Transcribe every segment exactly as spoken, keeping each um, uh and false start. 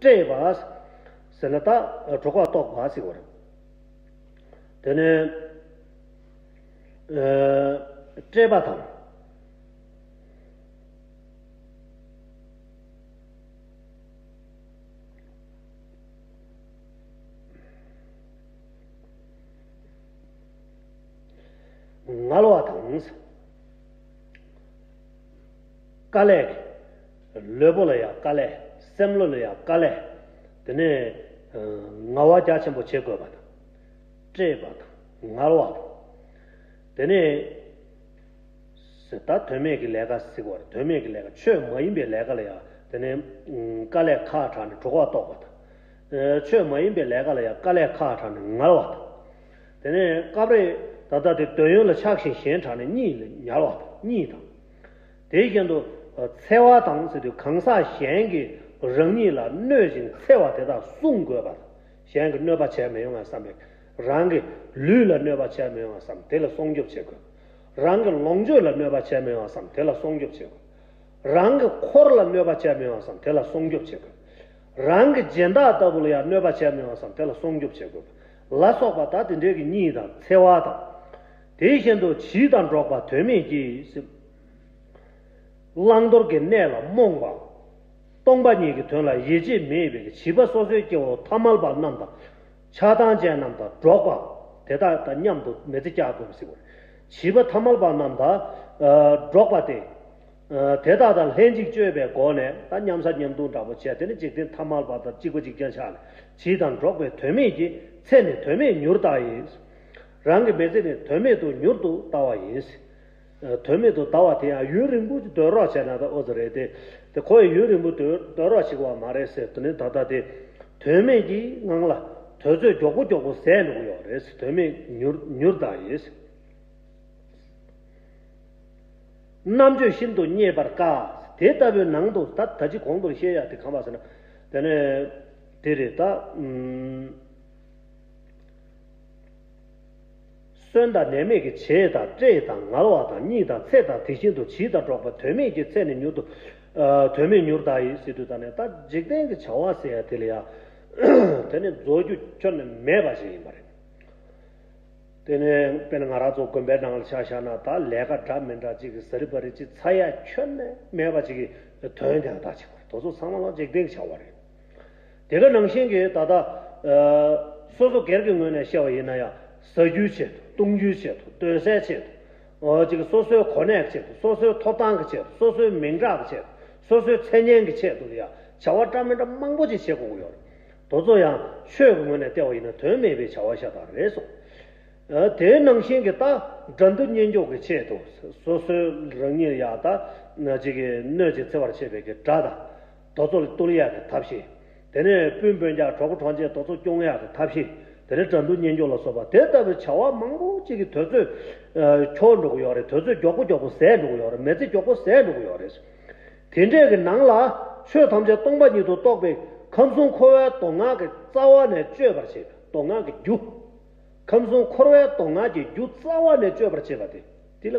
བཀྲེས་པ་ཟེར་ན་ད་གྲོད་ཁོག་ལྟོགས་པ་ཟེར་བ་རེད། དེ་ནས་ཨ་བཀྲེས་པ་དང་། ངལ་བ་དང་། དཀའ་ལས། ལུས་པོ་ལ་ཡང་དཀའ་ལས། སེམས་བློ་ལ་ཡང་དཀའ་ལས། དེ་ནས་ངལ་བ་རྒྱ་ཆེན་པོ་བྱེད་དགོས་པ་དང་། བཀྲེས་པ་དང་ངལ་བ་དང་། དེ་ནས་ད་དོན་མེད་ཀྱི་ལས་ཀ་ཟེར་བ་རེད། དོན་མེད་ཀྱི་ལས་ཀ། ཆོས་མ་ཡིན་པའི་ལས་ཀ་ལ་ཡང་དེ་ནས་དཀའ་ལས་ཁག་དྲགས་ནས་གྲོད་ཁོག་ལྟོགས་པ་དང་། ཆོས་མ་ཡིན་པའི་ལས་ཀ་ལ་ཡང་དཀའ་ལས་ཁག་དྲགས་ནས་ངལ་བ་དང་། དེ་ནས་སྐབས་རེ་ད་ལྟ་དེ་འདོད་ཡོན་ལ་ཆགས་ཤིང་ཞེན་དྲགས་ནས་གཉིད་ལ་ཉལ་བ་དང་གཉིད་དང་། དེ་བཞིན་དུ་འཚེ་བ་དང་ཟེར་དུས་གང་ཟག་གཞན་གྱིས་རང་ཉིད་ལ་གནོད་ཅིང་འཚེ་བ་དེ་དག་བསྲུང་དགོས་པ་དང་། གཞན་གྱིས་གནོད་པ་བྱས་མི་ཡོང་བ་བསམ་པའི། རང་གི་ལུས་ལ་གནོད་པ་བྱས་མི་ཡོང་བ་བསམ་དེ་ལ་སྲུང་སྐྱོབ་བྱེད་དགོས། རང་གི་ལོངས་སྤྱོད་ལ་གནོད་པ་བྱས་མི་ཡོང་བསམ་དེ་ལ་སྲུང་སྐྱོབ་བྱེད་དགོས། རང་གི་འཁོར་ལ་གནོད་པ་བྱས་མི་ཡོང་བསམ་དེ་ལ་སྲུང་སྐྱོབ་བྱེད་དགོས། རང་གི་སྦྱིན་བདག་ལྟ་བུ་ལ་ཡང་གནོད་པ་བྱས་མི་ཡོང་བསམ་དེ་ལ་སྲུང་སྐྱོབ་བྱེད་དགོས། ལ་སོགས་པ་ད་དེ་འདྲའི་གི་གཉིད་དང་འཚེ་བ་དང་། དེ་བཞིན་དུ་བྱིས་དང་འགྲོགས་པ་དོན་མེད་ཀྱི། བླང་དོར་གྱི་གནས་ལ་རྨོངས་པ། སྟོང་པ་ཉིད་ཀྱི་དོན་ལ་ཡིད་ཆེས་མེད་པའི་བྱིས་པ་སོ་སོའི་སྐྱེ་བོ་ཐ་མལ་པ་རྣམས་དང་། ཆགས་སྡང་ཅན་རྣམས་དང་འགྲོགས་པ། དེ་དག་དང་མཉམ་དུ་མི་ཚེ་བསྐྱལ་དགོས་ཟེར་བ་རེད། བྱིས་པ་ཐ་མལ་པ་རྣམས་དང་། ཨ་འགྲོགས་པ་སྟེ། ཨ་དེ་དག་དང་ལྷན་ཅིག་སྤྱོད་པའི་སྒོ་ནས་ད་མཉམ་ཟ་མཉམ་འཐུང་འདྲ་པོ་བྱས། དེ་ནི་འཇིག་རྟེན་ཐ་མལ་པ་དང་གཅིག་པ་གཅིག་རྐྱང་ཆགས་ནས། བྱིས་དང་འགྲོགས་པའི་དོན་མེད་ཀྱི་ཚེ་ནི་དོན་མེད་མྱུར་བལྟ་ཡི། རང་གི་མི་ཚེ་ནི་དོན་མེད་དུ་མྱུར་དུ་བལྟ་བ་ཡིན། དོན་མེད་དུ་བལྟ་བ་དེ་ཡང་ཡུན་རིང་པོ་ཅིག་སྡོད་རོགས་བྱས་ན་ད་ཨོ་ཙི་རེད་དེ། དེ་ཁོ་ཡི་ཡུན་རིང་པོ་སྡོད་སྡོད་རོགས་བྱེད་དགོས་པ་མ་རེད་ཟེར། དེ་ནི་ད་ལྟ་དེ་དོན་མེད་ཀྱི་ངང་ལ་དུས་ཚོད་མགྱོགས་པོ་མགྱོགས་པོ་ཟད་འགྲོ་གི་ཡོད་རེད། དོན་མེད་མྱུར་མྱུར་བལྟ་ཡིན། རྣམ་དཔྱོད་ཤིན་ཏུ་རྙེད་པར་དཀའ། དེ་ལྟ་བུའི་ནང་དུ་ད་ད་ཅི་གོང་དུ་བཤད་ཡ་དེ་གང་བ་ཟེར་ན། དེ་ནས་དེ་རེད་ད། ཨུམ། གསོན་དང་ནད་མེད་ཀྱི་བྱད་དང་བཀྲེས་དང་ངལ་བ་དང་གཉིད་དང་འཚེ་དང་དེ་བཞིན་དུ་བྱིས་དང་འགྲོགས་པ་དོན་མེད་ཀྱི་ཚེ་ནི་མྱུར་དུ། ཨ་དོན་མེད་མྱུར་བལྟ་ཡི་ཟེར་དུས་ད་ནས་ད་འཇིག་རྟེན་གྱི་བྱ་བ་ཟེར་ཡ་དེ་ལ་ཡང་དེ་ནི་རྫོགས་རྒྱུ་ཁྱོན་ནས་མེད་པ་ཞིག་ཡིན་པ་རེད། དེ་ནས་དཔེར་ན་ང་རང་ཚོ་དགོན་པའི་ནང་ལ་ཆ་བཞག་ན་ད་ལས་ཀ་འདྲ་མི་འདྲ་ཅིག་གི་ཟ་རི་བ་རི་ཅིག་ཚ་ཡ་ཁྱོན་ནས་མེད་པ་ཅིག་གི་དོན་དེ་ད་ཅིག་དེ་ཚོ་ཚང་མ་ལ་འཇིག་རྟེན་གྱི་བྱ་བ་རེད། དེ་ག་ནང་བཞིན་གྱི་ད་ལྟ་ཨ་སོ་སོ་སྒེར་གྱི་ངོས་ནས་བཤད་པ་ཡིན་ན་ཡང་ཟ་རྒྱུའི་ཆེད་དུ། བཏུང་རྒྱུའི་ཆེད་དུ། སྡོད་སའི་ཆེད་དུ། ཨོ་ཅིག་སོ་སོའི་གོ་གནས་ཀྱི་ཆེད་དུ། སོ་སོའི་ཐོབ་ཐང་གི་ཆེད་དུ། སོ་སོའི་མིང་གྲགས་ཀྱི་ཆེད་དུ། སོ་སོའི་མཚན་སྙན་གྱི་ཆེད་དུ་ལ་ཡང་བྱ་བ་འདྲ་མི་འདྲ་མང་པོ་ཅིག་བྱེད་དགོས་ཀྱི་ཡོད་རེད། དེ་ཚོ་ཡང་ཆོས་ཀྱི་ངོས་ནས་བལྟས་པ་ཡིན་ན་དོན་མེད་པའི་བྱ་བ་ཤ་སྟག་རེད་གསུངས། ཨ་དེའི་ནང་བཞིན་གྱི་ད་དགྲ་འདུལ་གཉེན་སྐྱོབ་ཀྱི་ཆེད་དུ་སོ་སོའི་རང་ཉིད་ཡ་ད་ཅིག་གི་གནོད་ཅིང་འཚེ་བར་བྱེད་པའི་གི་དགྲ་དང་། དེ་ཚོ་ལ་བཏུལ་ཡག་གི་ཐབས་ཤེས། དེ་ནས་སྤུན་སྤུན་ཀྱག་གྲོགས་པོ་གྲོགས་མཆེད་དེ་ཚོ་སྐྱོང་ཡག་གི་ཐབས་ཤེས། དེ་ནས་དགྲ་འདུལ་གཉེན་སྐྱོབ་ལ་སོགས་པ་དེ་ལྟ་བུའི་བྱ་བ་མང་པོ་ཅིག་གི་དུས་ཚོད་ཨ་འཁྱོལ་འགྲོ་གི་ཡོད་རེད། དུས་ཚོད་མགྱོགས་པོ་མགྱོགས་པོ་ཟད་འགྲོ་གི་ཡོད་རེད། མི་ཚེ་མགྱོགས་པོ་ཟད་འགྲོ་གི་ཡོད་རེད། དེ་འདྲས་ཀྱི་ནང་ལ་ཆོས་ཐམས་ཅད་སྟོང་པ་ཉིད་དུ་རྟོགས་པའི་ཁམས་གསུམ་འཁོར་བའི་སྡུག་བསྔལ་གྱི་རྩ་བ་ནས་གཅོད་པར་བྱེད་པའི་སྡུག་བསྔལ་གྱི་རྒྱུ། ཁམས་གསུམ་འཁོར་བའི་སྡུག་བསྔལ་གྱི་རྒྱུ་རྩ་བ་ནས་གཅོད་པར་བྱེད་པ་དེ། དེ་ལ་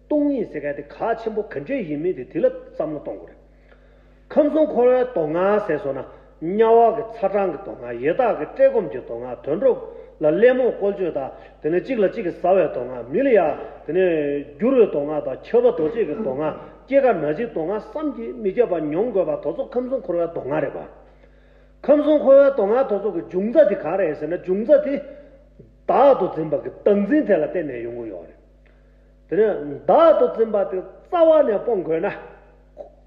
སྟོང་ཉིད་ཟེར་མཁན་དེ་གལ་ཆེན་པོ་ག་འདྲས་ཡིན་མིན་དེ་དེ་ལ་བསམ་བློ་གཏོང་དགོས་རེད། ཁམས་གསུམ་འཁོར་བའི་སྡུག་བསྔལ་ཟེར་སོང་ན། དམྱལ་བ་གི་ཚ་གྲང་གི་སྡུག་བསྔལ། ཡི་དྭགས་ཀྱི་བཀྲེས་སྐོམ་གྱི་སྡུག་བསྔལ། དུད་འགྲོ་ལ་གླེན་མོ་བཀོལ་སྤྱོད་དང་། དེ་ནས་གཅིག་ལ་གཅིག་གིས་ཟ་བའི་སྡུག་བསྔལ། མི་ལ་ཡ་དེ་ནས་སྒྱུར་བའི་སྡུག་བསྔལ་དང་། ཁྱབ་པ་རྡོ་རྗེ་གི་སྡུག་བསྔལ། སྐྱེ་རྒ་ན་འཆིའི་སྡུག་བསྔལ་བསམ་གྱིས་མི་ཁྱབ་པ་མྱོང་དགོས་པ་དེ་ཚོ་ཁམས་གསུམ་འཁོར་བའི་སྡུག་བསྔལ་རེད་པ། ཁམས་གསུམ་འཁོར་བའི་སྡུག་བསྔལ་དེ་ཚོ་གི་འབྱུང་རྩ་དེ་ག་རེ་རེད་ཟེར་ན། འབྱུང་རྩ་དེ་བདག་ཏུ་འཛིན་པ་གི་བདག་འཛིན་དེ་ལ་བརྟེན་ནས་ཡོང་གི་ཡོད་རེད། དེ་ནས་བདག་ཏུ་འཛིན་པ་དེ་རྩ་བ་ནས་སྤོང་དགོས་ན།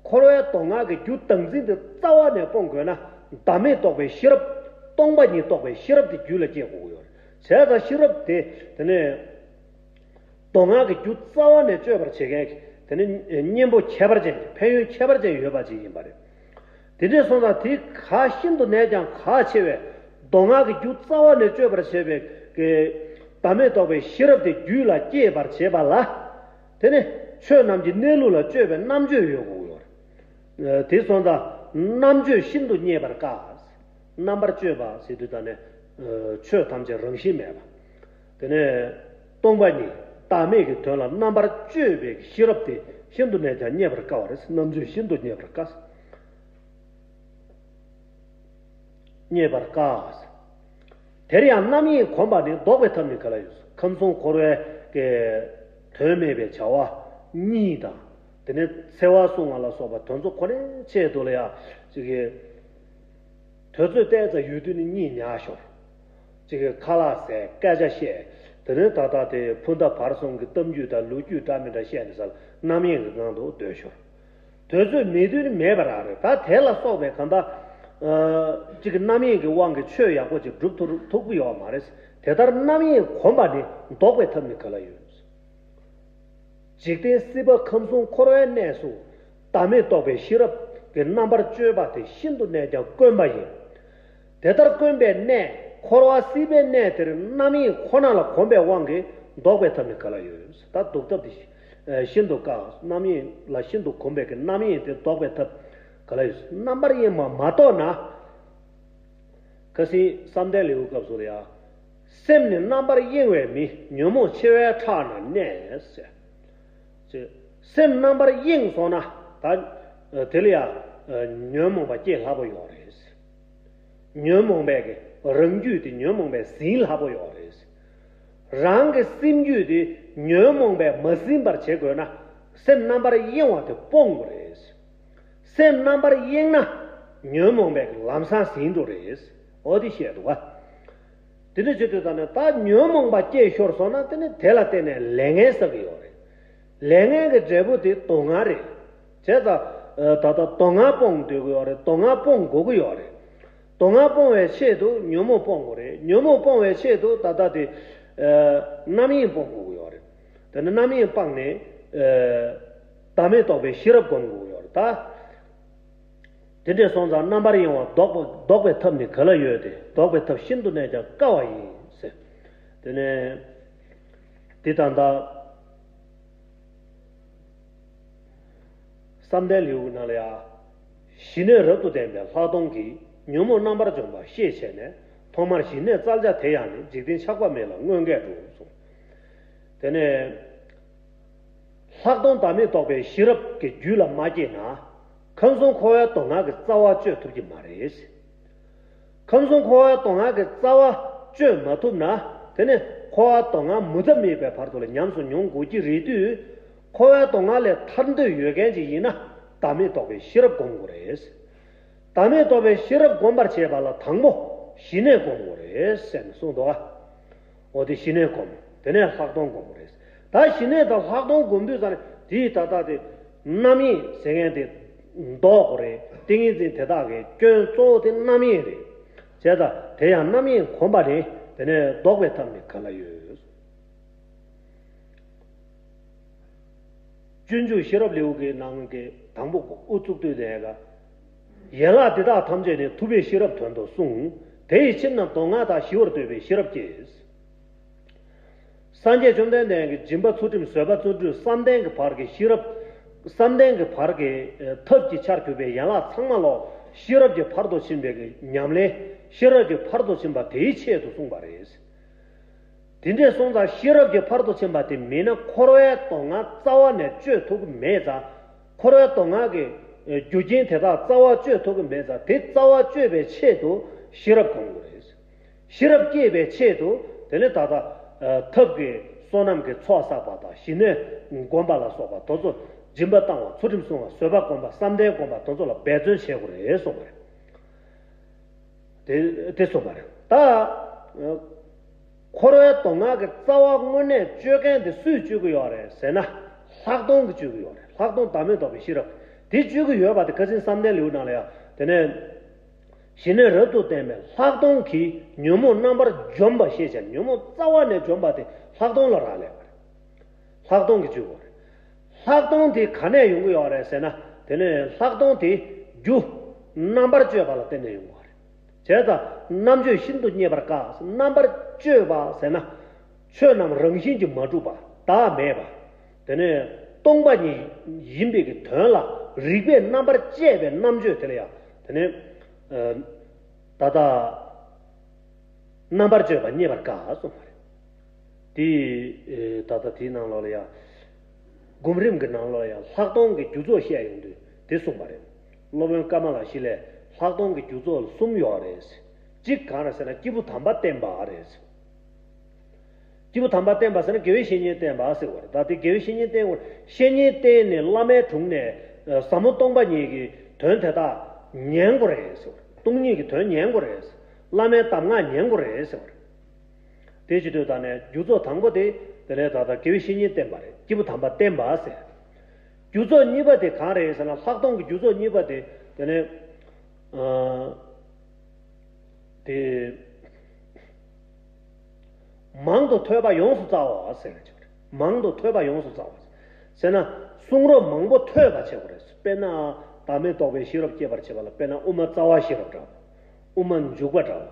འཁོར་བའི་སྡུག་བསྔལ་གྱི་རྒྱུ་བདག་འཛིན་དེ་རྩ་བ་ནས་སྤོང་དགོས་ན། བདག་མེད་རྟོགས་པའི་ཤེས་རབ། སྟོང་པ་ཉིད་རྟོགས་པའི་ཤེས་རབ་དེ་རྒྱུད་ལ་སྐྱེ་དགོས་ཀྱི་ཡོད་རེད། བྱས་ཙང་ཤེས་རབ་དེ་དེ་ནས་སྡུག་བསྔལ་གྱི་རྒྱུ་རྩ་བ་ནས་གཅོད་པར་བྱེད་མཁན་གྱི་དེ་ནི་གཉེན་པོ་ཁྱད་པར་ཅན། ཕན་ཡོན་ཁྱད་པར་ཅན་ཡོད་པ་ཅིག་ཡིན་པ་རེད། དེ་འདྲས་སོང་ཙང་དེ་གལ་ཤིན་ཏུ་ནས་ཀྱང་གལ་ཆེ་བས། སྡུག་བསྔལ་གྱི་རྒྱུ་རྩ་བ་ནས་གཅོད་པར་བྱེད་པའི་གི་བདག་མེད་རྟོགས་པའི་ཤེས་རབ་དེ་རྒྱུད་ལ་སྐྱེད་པར་བྱེད་པ་ལ། དེ་ནི་ཆོས་རྣམས་ཀྱི་གནས་ལུགས་ལ་དཔྱོད་པའི་རྣམ་དཔྱོད་ཡོད་དགོས་ཀྱི་ཡོད་རེད། དེ་སོང་ཙང་རྣམ་དཔྱོད་ཤིན་ཏུ་རྙེད་པར་དཀའ། རྣམ་པར་དཔྱོད་པ་ཟེར་དུས་ད་ནས་ཆོས་ཐམས་ཅད་རང་བཞིན་མེད་པ། དེ་ནས་སྟོང་པ་ཉིད་བདག་མེད་ཀྱི་དོན་ལ་རྣམ་པར་དཔྱོད་པའི་ཤེས་རབ་དེ་ཤིན་ཏུ་ནས་ཀྱང་རྙེད་པར་དཀའ་བ་རེད། རྣམ་དཔྱོད་ཤིན་ཏུ་རྙེད་པར་དཀའ། རྙེད་པར་དཀའ། དེར་ཡང་རྣམ་གཡེང་གོམས་པ་ནི་ལྡོག་པའི་ཐབས་ནི་ག་ལ་ཡོད། ཁམས་གསུམ་འཁོར་བའི་གི་དོན་མེད་པའི་བྱ་བ་གཉིས་དང་། དེ་ནས་འཚེ་བ་བསྲུང་བ་ལ་སོགས་པ་དོན་ཚོ་ཁོ་ནའི་ཆེད་དུ་ལ་ཡང་ཅིག་གི་དུས་ཚོད་བལྟས་ཙང་ཡུལ་དུས་ནི་གཉིད་ཉལ་ཞོར། ཅིག་གི་ཁ་ལག་ཟས། སྐད་ཆ་བཤད། དེ་ནས་ད་ལྟ་དེ་ཕུ་མདའ་བར་གསུམ་གྱི་གཏམ་རྒྱུད་དང་ལོ་རྒྱུས་འདྲ་མི་འདྲ་བཤད་ནས་ས་ལ་རྣམ་གཡེང་གི་ངང་དུ་སྡོད་ཞོར། དུས་ཚོད་མེད་དུས་ནི་མེད་པ་རང་རེད། ད་དེ་ལ་སོགས་པའི་གང་ལྟར་ཅིག་གི་རྣམ་གཡེང་གི་དབང་གིས་ཆོས་ཡག་པོ་ཅིག་སྒྲུབ་ཐུབ་ཐུབ་ཀྱི་ཡོད་མ་རེད། དེ་ལྟར་རྣམ་གཡེང་གོམས་པ་ནི་ལྡོག་པའི་ཐབས་ནི་ག་ལ་ཡོད། འཇིག་རྟེན་སྲིད་པ་ཁམས་གསུམ་འཁོར་བའི་གནས་སུ་བདག་མེད་རྟོགས་པའི་ཤེས་རབ་ཀྱི་རྣམ་པར་དཔྱོད་པ་དེ་ཤིན་ཏུ་གནས་ཀྱང་དཀོན་པ་ཡིན། དེ་ལྟར་དཀོན་པའི་གནས། འཁོར་བ་སྲིད་པའི་གནས་དེར་རྣམ་གཡེང་ཁོ་ན་ལ་གོམས་པའི་དབང་གིས་ལྡོག་པའི་ཐབས་ནི་ག་ལ་ཡོད། ད་ལྡོག་ཐབས་དེ་ཤིན་ཏུ་དཀའ། རྣམ་གཡེང་ལ་ཤིན་ཏུ་གོམས་པའི་གི་རྣམ་གཡེང་དེ་ལྡོག་པའི་ཐབས་ག་ལ་ཡོད། རྣམ་པར་གཡེང་བ་མ་རྟོགས་ན། ཁ་སང་བསམ་གཏན་ལེའུ་སྐབས་སུ་ལ་ཡང་། སེམས་ནི་རྣམ་པར་གཡེང་བའི་མི། ཉོན་མོངས་ཆེ་བའི་ཕྲག་ན་གནས་ཟེར། ཅེས། སེམས་རྣམ་པར་གཡེངས་སོང་ན་ད་དེ་ལ་ཡང་ཉོན་མོངས་པ་སྐྱེ་སླ་པོ་ཡོད་རེད། ཉོན་མོངས་པའི་གི་རང་རྒྱུད་དེ་ཉོན་མོངས་པས་ཟིན་སླ་པོ་ཡོད་རེད། རང་གི་སེམས་རྒྱུད་དེ་ཉོན་མོངས་པས་མ་ཟིན་པར་བྱེད་དགོས་ན་སེམས་རྣམ་པར་གཡེང་བ་དེ་སྤོང་དགོས་རེད། སེམས་རྣམ་པར་གཡེང་ན་ཉོན་མོངས་པའི་ལམ་སང་ཟིན་འགྲོ་རེད། འོ་དེ་བཤད་འདུག་ག། དེ་འདྲ་བྱེད་དུས་ད་ནི་ད་ཉོན་མོངས་པ་སྐྱེས་ཤོར་སོང་ན་དེ་ནི་དེ་ལ་བརྟེན་ནས་ལས་ངན་བསགས་ཀྱི་ཡོད་རེད། ལས་ངན་གྱི་འབྲས་བུ་དེ་སྡུག་བསྔལ་རེད། བྱས་ཙང་ད་ལྟ་སྡུག་བསྔལ་སྤོང་འདོད་ཀྱི་ཡོད་རེད། སྡུག་བསྔལ་སྤོང་དགོས་ཀྱི་ཡོད་རེད། སྡུག་བསྔལ་སྤོང་བའི་ཆེད་དུ་ཉོན་མོངས་སྤོང་དགོས་རེད། ཉོན་མོངས་སྤོང་བའི་ཆེད་དུ་ད་ལྟ་དེ་རྣམ་གཡེང་སྤོང་དགོས་ཀྱི་ཡོད་རེད། དེ་ནི་རྣམ་གཡེང་སྤངས་ནས་བདག་མེད་རྟོགས་པའི་ཤེས་རབ་སྒོམ་དགོས་ཀྱི་ཡོད་རེད་ད། དེ་འདྲས་སོང་ཙང་རྣམ་པར་གཡེང་བ་ལྡོག་པ་ལྡོག་པའི་ཐབས་ནི་ག་ལ་ཡོད་དེ། ལྡོག་པའི་ཐབས་ཤིན་ཏུ་གནས་ཀྱང་དཀའ་བ་ཡིན་ཟེར། དེ་ནས་འདི་ད་ལྟ་བསམ་གཏན་ལེའུ་ནང་ལ་ཡང་། ཞི་གནས་རབ་ཏུ་ལྡན་པའི་ལྷག་མཐོང་གིས་ཉོན་མོངས་རྣམ་པར་འཇོམས་པ་ཤེས་བྱས་ནས། ཐོག་མར་ཞི་གནས་བཙལ་བྱ་དེ་ཡང་ནི། འཇིག་རྟེན་ཆགས་པ་མེད་ལ་མངོན་དགས་འགྲོ་གསུངས། དེ་ནས། ལྷག་མཐོང་བདག་མེད་རྟོགས་པའི་ཤེས་རབ་ཀྱི་རྒྱུད་ལ་མ་སྐྱེས་ན། ཁམས་གསུམ་འཁོར་བའི་སྡུག་བསྔལ་གྱི་རྩ་བ་གཅོད་ཐུབ་ཀྱི་མ་རེད། ཁམས་གསུམ་འཁོར་བའི་སྡུག་བསྔལ་གྱི་རྩ་བ་གཅོད་མ་ཐུབ་ན། དེ་ནི་འཁོར་བའི་སྡུག་བསྔལ་མུ་མཐའ་མེད་པའི་བར་དུ་ལ་ཉམས་སུ་མྱོང་དགོས་ཀྱི་རེད་དུས། འཁོར་བའི་སྡུག་བསྔལ་ལས་ཐར་འདོད་ཡོད་མཁན་ཅིག་ཡིན་ན། བདག་མེད་རྟོགས་པའི་ཤེས་རབ་སྒོམ་དགོས་རེད། བདག་མེད་རྟོགས་པའི་ཤེས་རབ་སྒོམ་པར་བྱེད་པ་ལ་དང་པོ་ཞི་གནས་སྒོམ་དགོས་རེད་ཟེར་ནས་གསུངས་འདུག་ག། འོ་དེ་ཞི་གནས་སྒོམ། དེ་ནས་ལྷག་མཐོང་སྒོམ་དགོས་རེད། ད་ཞི་གནས་དང་ལྷག་མཐོང་སྒོམ་དུས་ཙང་ནས་དེའི་ད་ལྟ་དེ་རྣམ་གཡེང་ཟེར་མཁན་དེ་ལྡོག་དགོས་རེད། ཏིང་ངེ་འཛིན་དེ་དག་གི་སྐྱོན་གཙོ་བོ་དེ་རྣམ་གཡེང་རེད། བྱས་ཙང་དེ་ཡང་རྣམ་གཡེང་གོམས་པ་ནི་དེ་ནས་ལྡོག་པའི་ཐབས་ནི་ག་ལ་ཡོད། སྤྱོད་འཇུག་ཤེས་རབ་ལེའུ་གི་ནང་གི་དང་པོ་དབུ་བཙུགས་དུས་ནས་ཀ། ཡན་ལག་འདི་དག་ཐམས་ཅད་ནི་ཐུབ་པའི་ཤེས་རབ་དོན་དུ་གསུངས། དེ་ཡི་ཕྱིར་ན་སྡུག་བསྔལ་དག་ཞི་བར་འདོད་པའི་ཤེས་རབ་བསྐྱེད། སངས་རྒྱས་བཅོམ་ལྡན་འདས་ཀྱིས་སྦྱིན་པ་ཚུལ་ཁྲིམས་བཟོད་པ་བརྩོན་འགྲུས་བསམ་གཏན་གྱི་བར་གྱི་ཤེས་རབ། བསམ་གཏན་གྱི་བར་གྱི་ཐབས་ཀྱི་ཆར་གྱུར་པའི་ཡན་ལག་ཚང་མ་ལོ། ཤེས་རབ་ཀྱི་ཕར་དུ་ཕྱིན་པའི་ཉམས་ལེན། ཤེས་རབ་ཀྱི་ཕར་དུ་ཕྱིན་པ་དེའི་ཆེད་དུ་གསུངས་པ་རེད། དེ་འདྲས་སོང་ཙང་ཤེས་རབ་ཀྱི་ཕར་དུ་ཕྱིན་པ་དེ་མེད་ན་འཁོར་བའི་སྡུག་བསྔལ་རྩ་བ་ནས་གཅོད་ཐུབ་ཀྱི་མེད་ཙང་། འཁོར་བའི་སྡུག་བསྔལ་གྱི་རྒྱུ་རྐྱེན་དེ་དག་རྩ་བ་གཅོད་ཐུབ་ཀྱི་མེད་ཙང་། དེ་རྩ་བ་གཅོད་པའི་ཆེད་དུ་ཤེས་རབ་སྒོམ་དགོས་རེད། ཤེས་རབ་བསྐྱེད་པའི་ཆེད་དུ་དེ་ནས་ད་ལྟ་ཐབས་ཀྱི་བསོད་ནམས་ཀྱི་ཚོགས་བསགས་པ་དང་། ཞི་གནས་སྒོམ་པ་ལ་སོགས་པ་དེ་ཚོ། སྦྱིན་པ་བཏང་བ། ཚུལ་ཁྲིམས་བསྲུང་བ། བཟོད་པ་སྒོམ་པ། བསམ་གཏན་སྒོམ་པ་དེ་ཚོ་ལ་འབད་བརྩོན་བྱེད་དགོས་རེད་གསུངས་པ་རེད། དེ་དེ་གསུངས་པ་རེད་ད། འཁོར་བའི་སྡུག་བསྔལ་གྱི་རྩ་བ་དངོས་གནས་གཅོད་མཁན་དེ་སུས་གཅོད་ཀྱི་ཡོད་རེད་ཟེར་ན། ལྷག་མཐོང་གིས་གཅོད་ཀྱི་ཡོད་རེད། ལྷག་མཐོང་བདག་མེད་རྟོགས་པའི་ཤེས་རབ་དེ་གཅོད་ཀྱི་ཡོད་པ་དེ་ཁ་སང་བསམ་གཏན་ལེའུ་ནང་ལ་ཡང་དེ་ནས། ཞི་གནས་རབ་ཏུ་ལྡན་པའི་ལྷག་མཐོང་གིས་ཉོན་མོངས་རྣམ་པར་འཇོམས་པ་ཤེས་བྱ། ཉོན་མོངས་རྩ་བ་ནས་འཇོམས་པ་དེ་ལྷག་མཐོང་ལ་རག་ལས་པ་རེད། ལྷག་མཐོང་གིས་གཅོད་དགོས་རེད། ལྷག་མཐོང་དེ་ག་ནས་ཡོང་གི་ཡོད་རེད་ཟེར་ན། དེ་ནས་ལྷག་མཐོང་དེ་རྒྱུ་རྣམ་པར་དཔྱོད་པ་ལ་བརྟེན་ནས་ཡོང་གི་ཡོད་རེད། བྱས་ཙང་རྣམ་དཔྱོད་ཤིན་ཏུ་རྙེད་པར་དཀའ། རྣམ་པར་དཔྱོད་པ་ཟེར་ན། ཆོས་རྣམས་རང་བཞིན་གྱིས་མ་གྲུབ་པ། བདག་མེད་པ། དེ་ནས་སྟོང་པ་ཉིད་ཡིན་པའི་གི་དོན་ལ་རིགས་པས་རྣམ་པར་དཔྱད་པའི་རྣམ་དཔྱོད་དེ་ལ་ཡང་དེ་ནས་ད་ལྟ་རྣམ་པར་དཔྱོད་པ་རྙེད་པར་དཀའ་གསུངས་པ་རེད། དེ་ད་ལྟ་དེའི་ནང་ལོགས་ལ་ཡང་སྒོམ་རིམ་གྱི་ནང་ལོགས་ལ་ཡང་ལྷག་མཐོང་གི་རྒྱུ་ཚོགས་བཤད་ཡོང་དུས་དེ་གསུངས་པ་རེད། སློབ་དཔོན་ཀ་མ་ལ་ཤཱི་ལས་ལྷག་མཐོང་གི་རྒྱུ་ཚོགས་གསུམ་ཡོད་རེད། གཅིག་གང་རེད་ཟེར་ན་སྐྱེས་བུ་དམ་པ་བསྟེན་པ་རེད། སྐྱེས་བུ་དམ་པ་བསྟེན་པ་ཟེར་ན་དགེ་བའི་བཤེས་གཉེན་བསྟེན་པ་ཟེར་བ་རེད། ད་དེ་དགེ་བའི་བཤེས་གཉེན་བསྟེན་དགོས། བཤེས་གཉེན་བསྟེན་ནས་བླ་མའི་དྲུང་ནས་ཟབ་མོ་སྟོང་པ་ཉིད་ཀྱི་དོན་དེ་དག་ཉན་དགོས་རེད་ཟེར་བ་རེད། སྟོང་ཉིད་ཀྱི་དོན་ཉན་དགོས་རེད་ཟེར། བླ་མའི་གདམས་ངག་ཉན་དགོས་རེད་ཟེར་བ་རེད། དེ་བྱེད་དུས་ད་ནས་རྒྱུ་ཚོགས་དང་པོ་དེ་དེ་ནས་ད་ལྟ་དགེ་བའི་བཤེས་གཉེན་བསྟེན་པ་རེད། སྐྱེས་བུ་དམ་པ་བསྟེན་པ་ཟེར། རྒྱུ་ཚོགས་གཉིས་པ་དེ་གང་རེད་ཟེར་ན། ལྷག་མཐོང་གི་རྒྱུ་ཚོགས་གཉིས་པ་དེ་དེ་ནས་ཨ། དེ། མང་དུ་ཐོས་པ་ཡོངས་སུ་བཙལ་བ་ཟེར་ནས་བྱུང་རེད། མང་དུ་ཐོས་པ་ཡོངས་སུ་བཙལ་བ་ཟེར་ན། གསུང་རབ་མང་པོ་ཐོས་པ་བྱེད་དགོས་རེད། དཔེར་ན། བདག་མེད་རྟོགས་པའི་ཤེས་རབ་སྐྱེད་པར་བྱེད་པ་ལ་དཔེར་ན་དབུ་མ་རྩ་བ་ཤེས་རབ་འདྲ་བོ། དབུ་མ་འཇུག་པ་འདྲ་བོ།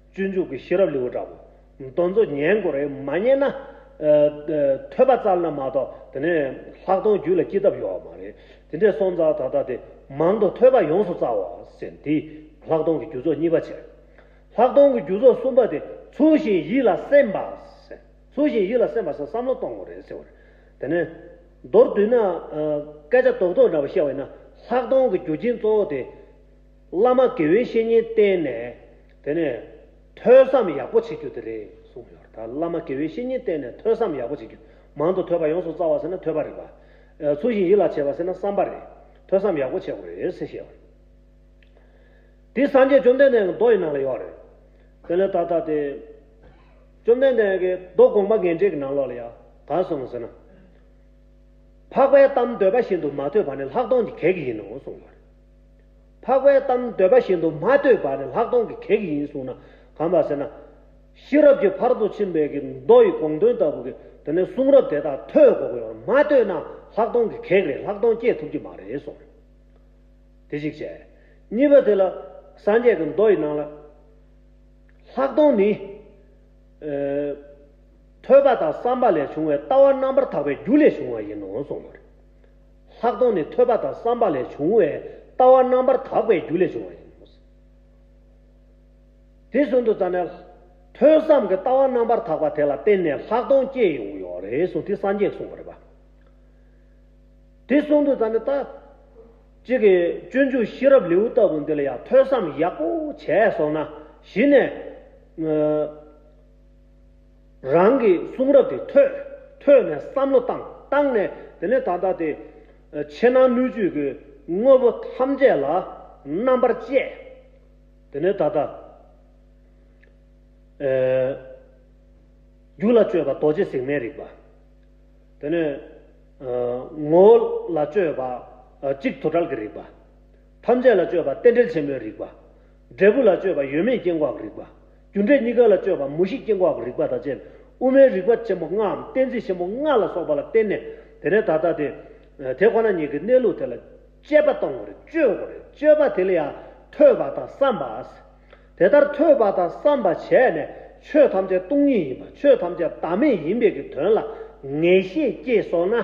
སྤྱོད་འཇུག་གི་ཤེས་རབ་ལེའུ་འདྲ་བོ། དེ་ཚོ་ཉན་དགོས་རེད། མ་ཉན་ན། ཨ། ཐོས་པ་བཙལ་ན་མ་གཏོགས་དེ་ནས་ལྷག་མཐོང་རྒྱུད་ལ་སྐྱེ་ཐབས་ཡོད་མ་རེད། དེ་འདྲས་སོང་ཙང་ད་ལྟ་དེ་མང་དུ་ཐོས་པ་ཡོངས་སུ་བཙལ་བ་ཟེར། འདི་ལྷག་མཐོང་གི་རྒྱུ་ཚོགས་གཉིས་པ་བྱས། ལྷག་མཐོང་གི་རྒྱུ་ཚོགས་གསུམ་པ་དེ་ཚུལ་བཞིན་ཡིད་ལ་སེམས་པ་ཟེར། ཚུལ་བཞིན་ཡིད་ལ་སེམས་པ་ཟེར་བསམ་བློ་གཏོང་དགོས་རེད་ཟེར་བ་རེད། དེ་ནས་མདོར་བསྡུས་ན། ཨ། སྐད་ཆ་རྡོག་རྡོག་འདྲ་པོ་བཤད་པ་ཡིན་ན། ལྷག་མཐོང་གི་རྒྱུ་རྐྱེན་གཙོ་བོ་དེ། བླ་མ་དགེ་བའི་བཤེས་གཉེན་བསྟེན་ནས། དེ་ནས་ཐོས་བསམ་ཡག་པོ་བྱེད་རྒྱུ་དེ་རེད་གསུངས་ཡོད་རེད། ད་བླ་མ་དགེ་བའི་བཤེས་གཉེན་བསྟེན་ནས་ཐོས་བསམ་ཡག་པོ་བྱེད་རྒྱུ། མང་དུ་ཐོས་པ་ཡོངས་སུ་བཙལ་བ་ཟེར་ན་ཐོས་པ་རེད་པ། ཨ། ཚུལ་བཞིན་ཡིད་ལ་བྱེད་པ་ཟེར་ན་བསམ་པ་རེད། ཐོས་བསམ་ཡག་པོ་བྱེད་དགོས་རེད་ཟེར་བཤད་པ་རེད། དེ་སངས་རྒྱས་བཅོམ་ལྡན་འདས་ཀྱི་མདོ་ཡི་ནང་ལ་ཡོད་རེད། དེ་ནས་ད་ལྟ་དེ། བཅོམ་ལྡན་འདས་ཀྱི་མདོ་དགོངས་པ་ངེས་འགྲེལ་གྱི་ནང་ལོགས་ལ་ཡང་ག་གསུངས་ཟེར་ན། འཕགས་པའི་གཏམ་འདོད་པ་བཞིན་དུ་མ་ཐོས་པ་ནི་ལྷག་མཐོང་གི་གེགས་ཡིན་ནོ་གསུངས་པ་རེད། འཕགས་པའི་གཏམ་འདོད་པ་བཞིན་དུ་མ་ཐོས་པ་ནི་ལྷག་མཐོང་གི་གེགས་ཡིན་གསུངས་ན་གང་པ་ཟེར་ན། ཤེས་རབ་ཀྱི་ཕ་རོལ་ཏུ་ཕྱིན་པའི་གི་མདོ་ཡི་དགོངས་དོན་ལྟ་བུ་གི་དེ་ནས་གསུང་རབ་དེ་དག་ཐོས་དགོས་ཀྱི་ཡོད་རེད། མ་ཐོས་ན་ལྷག་མཐོང་གི་གེགས་རེད། ལྷག་མཐོང་སྐྱེ་ཐུབ་ཀྱི་མ་རེད་གསུངས། དེ་གཅིག་བྱས། གཉིས་པ་དེ་ལ་སངས་རྒྱས་ཀྱི་མདོ་ཡི་ནང་ལ། ལྷག་མཐོང་ནི། ཨ། ཐོས་པ་དང་བསམ་པ་ལས་བྱུང་བའི་ལྟ་བ་རྣམ་པར་དག་པའི་རྒྱུ་ལས་བྱུང་བ་ཡིན་ནོ་གསུངས་པ་རེད། ལྷག་མཐོང་ནི་ཐོས་པ་དང་བསམ་པ་ལས་བྱུང་བའི་ལྟ་བ་རྣམ་པར་དག་པའི་རྒྱུ་ལས་བྱུང་བ་ཡིན་ནོ། དེ་གསུངས་དུས་ད་ནས། ཐོས་བསམ་གྱི་ལྟ་བ་རྣམ་པར་དག་པ་དེ་ལ་བརྟེན་ནས་ལྷག་མཐོང་སྐྱེ་ཡོང་གི་ཡོད་རེད་གསུངས། དེ་སངས་རྒྱས་གསུངས་པ་རེད་པ། དེ་གསུངས་དུས་ད་ནི་ད། གཅིག་གི་སྤྱོད་འཇུག་ཤེས་རབ་ལེའུ་ལྟ་བུ་འདི་ལ་ཡང་ཐོས་བསམ་ཡག་པོ་བྱས་སོང་ན། གཞི་ནས། ཨ། རང་གི་གསུང་རབ་དེ་ཐོས། ཐོས་ནས་བསམ་བློ་བཏང་། བཏང་ནས་དེ་ནས་ད་ལྟ་དེ། ཨ། ཕྱི་ནང་སྣོད་བཅུད་ཀྱི་དངོས་པོ་ཐམས་ཅད་ལ་རྣམ་པར་དཔྱད། དེ་ནས་ད་ལྟ། ཨ། རྒྱུ་ལ་དཔྱོད་པ་རྡོ་རྗེ་ཟེགས་མའི་རིག་པ། དེ་ནས། ཨ། ངོ་བོ་ལ་དཔྱོད་པ། ཨ། གཅིག་དུ་བྲལ་གྱི་རིག་པ། ཐམས་ཅད་ལ་དཔྱོད་པ་རྟེན་འབྲེལ་ཆེན་པོའི་རིག་པ། འབྲས་བུ་ལ་དཔྱོད་པ་ཡོད་མེད་སྐྱེ་འགོག་གི་རིག་པ། རྒྱུ་འབྲས་གཉིས་ཀ་ལ་དཔྱོད་པ་མུ་བཞི་སྐྱེ་འགོག་གི་རིག་པ་དང་བཅས་པའི་དབུ་མའི་རིག་པ་ཆེན་པོ་ལྔའམ་གཏན་ཚིགས་ཆེན་པོ་ལྔ་ལ་སོགས་པ་ལ་བརྟེན་ནས། དེ་ནས་ད་ལྟ་དེ། དེ་ཁོ་ན་ཉིད་ཀྱི་གནས་ལུགས་དེ་ལ་དཔྱད་པ་གཏོང་དགོས་རེད། དཔྱོད་དགོས་རེད། དཔྱོད་པ་དེ་ལ་ཡང་ཐོས་པ་དང་བསམ་པ། དེ་ལྟར་ཐོས་པ་དང་བསམ་པ་བྱས་ནས་ཆོས་ཐམས་ཅད་སྟོང་ཉིད་ཡིན་པ། ཆོས་ཐམས་ཅད་བདག་མེད་ཡིན་པའི་གི་དོན་ལ་ངེས་ཤེས་སྐྱེས་སོང་ན།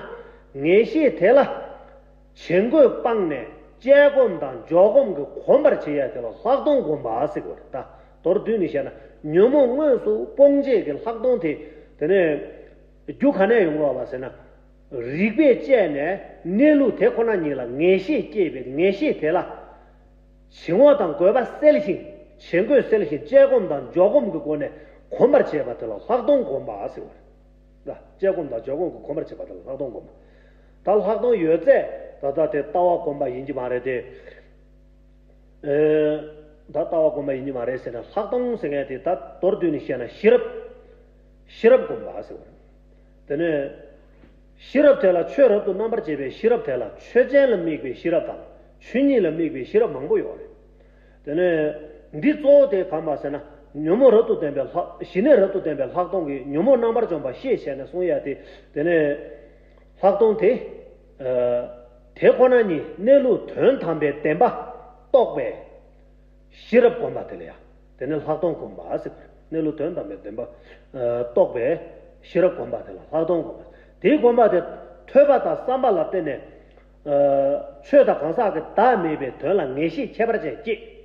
ངེས་ཤེས་དེ་ལ་བྱེད་འགོད་སྤངས་ནས་དཔྱད་སྒོམ་དང་འཇོག་སྒོམ་གྱིས་གོམས་པར་བྱེད་ཡ་དེ་ལ་ལྷག་མཐོང་སྒོམ་པ་ཟེར་དགོས་རེད། ད་མདོར་བསྡུས་ནས་བཤད་ན་ཉོན་མོངས་དངོས་སུ་སྤོང་བྱེད་ཀྱི་ལྷག་མཐོང་དེ། དེ་ནས་རྒྱུ་ག་ནས་ཡོང་གི་ཡོད་པ་ཟེར་ན། རིགས་པས་དཔྱད་ནས་གནས་ལུགས་དེ་ཁོ་ན་ཉིད་ལ་ངེས་ཤེས་སྐྱེས་པའི་ངེས་ཤེས་དེ་ལ། བྱིང་བ་དང་རྒོད་པ་སེལ་ཞིང་། བྱེད་འགོད་སེལ་ཞིང་དཔྱད་སྒོམ་དང་འཇོག་སྒོམ་གྱི་སྒོ་ནས་གོམས་པར་བྱེད་པ་དེ་ལ་ལྷག་མཐོང་སྒོམ་པ་ཟེར་བ་རེད། ད་དཔྱད་སྒོམ་དང་འཇོག་སྒོམ་གྱིས་གོམས་པར་བྱེད་པ་དེ་ལ་ལྷག་མཐོང་སྒོམ་པ། ད་ལྷག་མཐོང་ཡོད་ཚད་ད་ལྟ་དེ་ལྟ་བ་སྒོམ་པ་ཡིན་གྱི་མ་རེད་དེ། ཨེ། ད་ལྟ་བ་སྒོམ་པ་ཡིན་གྱི་མ་རེད་ཟེར་ན། ལྷག་མཐོང་ཟེར་མཁན་དེ་ད་མདོར་བསྡུས་ནས་བཤད་ན་ཤེས་རབ། ཤེས་རབ་སྒོམ་པ་ཟེར་བ་རེད། དེ་ནས། ཤེས་རབ་དེ་ལ་ཆོས་རབ་ཏུ་རྣམ་པར་འབྱེད་པའི་ཤེས་རབ་དེ་ལ་ཆོས་ཅན་ལ་དམིགས་པའི་ཤེས་རབ་དང་ཆོས་ཉིད་ལ་དམིགས་པའི་ཤེས་རབ་མང་པོ་ཡོད་རེད། དེ་ནས་འདི་གཙོ་བོ་དེ་གང་པ་ཟེར་ན། ཉོན་མོངས་རབ་ཏུ་ལྡན་པའི་ལྷག་ཞི་གནས་རབ་ཏུ་ལྡན་པའི་ལྷག་མཐོང་གིས་ཉོན་མོངས་རྣམ་པར་འཇོམས་པ་ཤེས་བྱས་ནས་གསུང་ཡ་དེ། དེ་ནས་ལྷག་མཐོང་དེ། ཨ། དེ་ཁོ་ན་ཉིད་གནས་ལུགས་དོན་དམ་པའི་བདེན་པ་རྟོགས་པའི་ཤེས་རབ་སྒོམ་པ་དེ་ལ་ཡང་། དེ་ནི་ལྷག་མཐོང་སྒོམ་པ་ཟེར་བ་རེད། གནས་ལུགས་དོན་དམ་པའི་བདེན་པ། ཨ། རྟོགས་པའི་ཤེས་རབ་སྒོམ་པ་དེ་ལ་ལྷག་མཐོང་སྒོམ་པ། དེའི་སྒོམ་པ་དེ་ཐོས་པ་དང་བསམ་པ་ལ་བརྟེན་ནས། ཨ། ཆོས་དང་གང་ཟག་གི་བདག་མེད་པའི་དོན་ལ་ངེས་ཤེས་ཁྱད་པར་ཅན་སྐྱེས།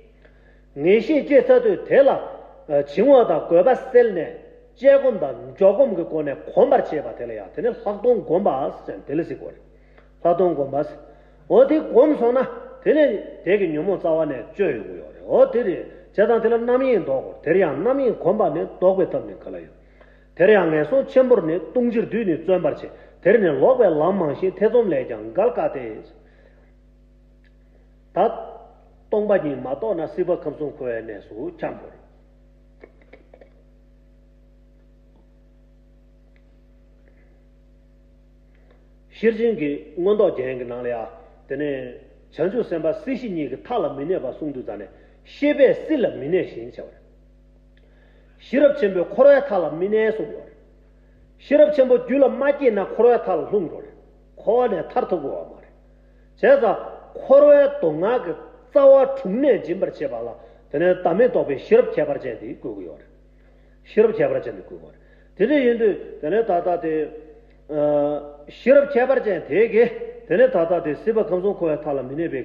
ངེས་ཤེས་སྐྱེས་ཚར་དུས་དེ་ལ། ཨ། བྱིང་བ་དང་རྒོད་པ་སེལ་ནས་དཔྱད་སྒོམ་དང་འཇོག་སྒོམ་གྱི་སྒོ་ནས་གོམས་པར་བྱེད་པ་དེ་ལ་ཡང་དེ་ནི་ལྷག་མཐོང་སྒོམ་པ་ཟེར་དེ་ལ་ཟེར་གོ་རེད། ལྷག་མཐོང་སྒོམ་པ་ཟེར། འོ་དེ་གོམས་སོང་ན་དེ་ནས་དེ་གི་ཉོན་མོངས་རྩ་བ་ནས་གཅོད་ཡོང་གི་ཡོད་རེད། འོ་དེ་རེད། བྱས་ཙང་དེ་ལ་རྣམ་གཡེང་ལྡོག་གོ། དེར་ཡང་རྣམ་གཡེང་གོམས་པ་ནི། ལྡོག་པའི་ཐབས་ནི་ག་ལ་ཡོད། དེར་ཡང་ངན་སོང་ཆེན་པོར་ནི། ལྟུང་ཕྱིར་བདུད་ནི་བརྩོན་པར་བྱེད། དེར་ནི་ལོག་པའི་ལམ་མང་ཞིང་། ཐེ་ཚོམ་ལས་ཀྱང་འགལ་དཀའ་སྟེ། ད་སྟོང་པ་ཉིད་མ་རྟོགས་ན། སྲིད་པ་ཁམས་གསུམ་འཁོར་བའི་གནས་སུ་འཁྱམས་དགོས། ཤེར་ཕྱིན་གྱི་མངོན་རྟོགས་རྒྱན་གྱི་ནང་ལ་ཡང་དེ་ནས་བྱང་ཆུབ་སེམས་དཔའ་སྲིད་ཞི་གཉིས་ཀྱི་མཐའ་ལ་མི་གནས་པ་གསུངས་དུས་ཙ་ནས། ཤེས་པས་སྲིད་ལ་མི་གནས་བཞིན་བྱ་བ་རེད། ཤེས་རབ་ཆེན་པོས་འཁོར་བའི་མཐའ་ལ་མི་གནས་གསུངས་ཡོད་རེད། ཤེས་རབ་ཆེན་པོ་རྒྱུད་ལ་མ་སྐྱེས་ན་འཁོར་བའི་མཐའ་ལ་ལྷུང་འགྲོ་རེད། འཁོར་བ་ནས་ཐར་ཐུབ་དགོས་པ་མ་རེད། བྱས་ཙང་འཁོར་བའི་སྡུག་བསྔལ་གྱི་རྩ་བ་དྲུངས་ནས་འབྱིན་པར་བྱེད་པ་ལ་དེ་ནས་བདག་མེད་རྟོགས་པའི་ཤེས་རབ་ཁྱད་པར་ཅན་དེ་དགོས་ཀྱི་ཡོད་རེད། ཤེས་རབ་ཁྱད་པར་ཅན་དུ་བཀོད་པ་རེད། དེ་འདྲ་ཡིན་དུས་དེ་ནས་ད་ལྟ་དེ། ཨ། ཤེས་རབ་ཁྱད་པར་ཅན་དེ་གིས་དེ་ནས་ད་ལྟ་དེ་སྲིད་པ་ཁམས་གསུམ་འཁོར་བའི་མཐའ་ལ་མི་གནས་པའི་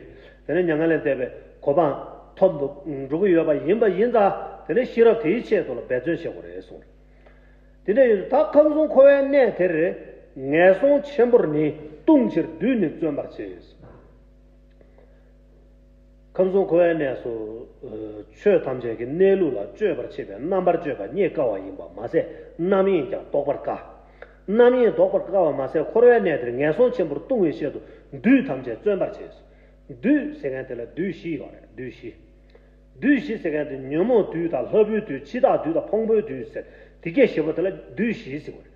དེ་ནས་མྱ་ངན་ལས་འདས་པའི་གོ་འཕང་ཐོབ་ཏུ་འགྲོ་གི་ཡོད་པ་ཡིན་པ་ཡིན་ཙང་། དེ་ནས་ཤེས་རབ་དེའི་ཆེད་དུ་ལ་འབད་བརྩོན་བྱེད་དགོས་རེད་གསུངས། དེ་འདྲ་ཡིན་དུས་ད་ཁམས་གསུམ་འཁོར་བའི་གནས་དེར་ངན་སོང་ཆེན་པོར་ནི། ལྟུང་ཕྱིར་བདུད་ནི་བརྩོན་པར་བྱེད། ཁམས་གསུམ་འཁོར་བའི་གནས་སུ། ཨ། ཆོས་ཐམས་ཅད་ཀྱི་གནས་ལུགས་ལ་དཔྱོད་པར་བྱེད་པས་རྣམ་པར་དཔྱོད་པ་རྙེད་དཀའ་བ་ཡིན་པ་མ་ཟད། རྣམ་གཡེང་ཀྱང་ལྡོག་པར་དཀའ། རྣམ་གཡེང་ལྡོག་པར་དཀའ་བ་མ་ཟད། འཁོར་བའི་གནས་དེར་ངན་སོང་ཆེན་པོར་ལྟུང་བའི་ཆེད་དུ་བདུད་ཐམས་ཅད་བརྩོན་པར་བྱེད། བདུད་ཟེར་མཁན་དེ་ལ་བདུད་བཞི་ཡོད་རེད། བདུད་བཞི། བདུད་བཞི་ཟེར་མཁན་དེ་ཉོན་མོངས་བདུད་དང་། ལྷ་བུའི་བདུད། འཆི་བདག་བདུད་དང་། ཕུང་པོའི་བདུད་ཟེར། དེ་སྐད་བཞི་པོ་དེ་ལ་བདུད་བཞི་ཟེར་བ་རེད།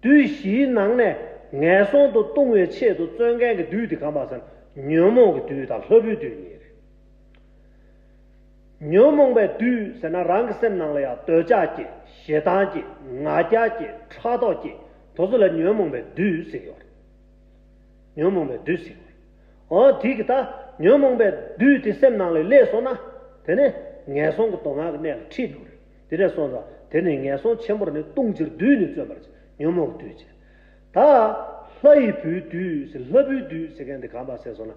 བདུད་བཞིའི་ནང་ནས་ངན་སོང་དུ་ལྟུང་བའི་ཆེད་དུ་བརྩོན་མཁན་གྱི་བདུད་དེ་གང་པ་ཟེར་ན། ཉོན་མོངས་ཀྱི་བདུད་དང་ལྷ་བུའི་བདུད་གཉིས་རེད། ཉོན་མོངས་པའི་བདུད་ཟེར་ན་རང་གི་སེམས་ནང་ལ་ཡང་འདོད་ཆགས་སྐྱེ། ཞེ་སྡང་སྐྱེ། ང་རྒྱལ་སྐྱེ། ཕྲག་དོག་སྐྱེ། དེ་ཚོ་ལ་ཉོན་མོངས་པའི་བདུད་ཟེར་གྱི་ཡོད་རེད། ཉོན་མོངས་པའི་བདུད་ཟེར་གྱི་ཡོད་རེད། འོ་དེ་གི་ད་ཉོན་མོངས་པའི་བདུད་དེ་སེམས་ནང་ལ་སླེབས་སོང་ན། དེ་ནས་ངན་སོང་གི་སྡུག་བསྔལ་གྱི་གནས་ལ་ཁྲིད་འགྲོ་གི་རེད། དེ་འདྲ་སོང་ཙང་དེ་ནི་ངན་སོང་ཆེན་པོར་ནི། ལྟུང་ཕྱིར་བདུད་ནི་བརྩོན་པར་བྱེད། ཉོན་མོངས་ཀྱི་བདུད་བྱེད། ད་ལྷ་ཡི་བུའི་བདུད་ཟེར། ལྷ་བུའི་བདུད་ཟེར་མཁན་དེ་གང་པ་ཟེར་སོང་ན།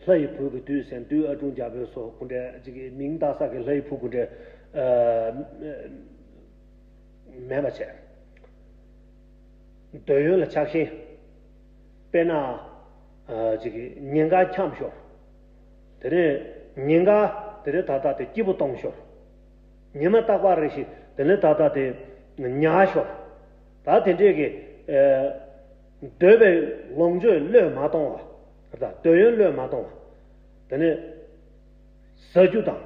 ལྷ་ཡི་བུ་གི་བདུད་ཟེར། བདུད་ཨ་དྲུང་རྒྱལ་པོའི་སོགས་ཀུན་འདྲ་ཅིག་གི་མིང་བཏགས་ས་གི་ལྷ་ཡི་བུ་ཀུན་འདྲ། ཨ། མེད་པ་བྱས། འདོད་ཡོན་ལ་ཆགས་ཤིང་། དཔེར་ན། ཨ། ཅིག་གི་ཉིན་དཀར་འཁྱམས་ཤོར། དེ་ནས་ཉིན་དཀར་དེ་ནས་ད་ལྟ་དེ་སྐྱིད་པོ་གཏོང་ཤོར། ཉི་མ་རྟག་པར་རེ་ཞིག་དེ་ནས་ད་ལྟ་དེ་ཉལ་ཤོར། ད་དེ་འདྲས་ཀྱི། ཨ། འདོད་པའི་ལོངས་སྤྱོད་བློས་མ་གཏོང་བ། ད་འདོད་ཡོན་བློས་མ་གཏོང་བ། དེ་ནས་ཟ་རྒྱུ་དང་།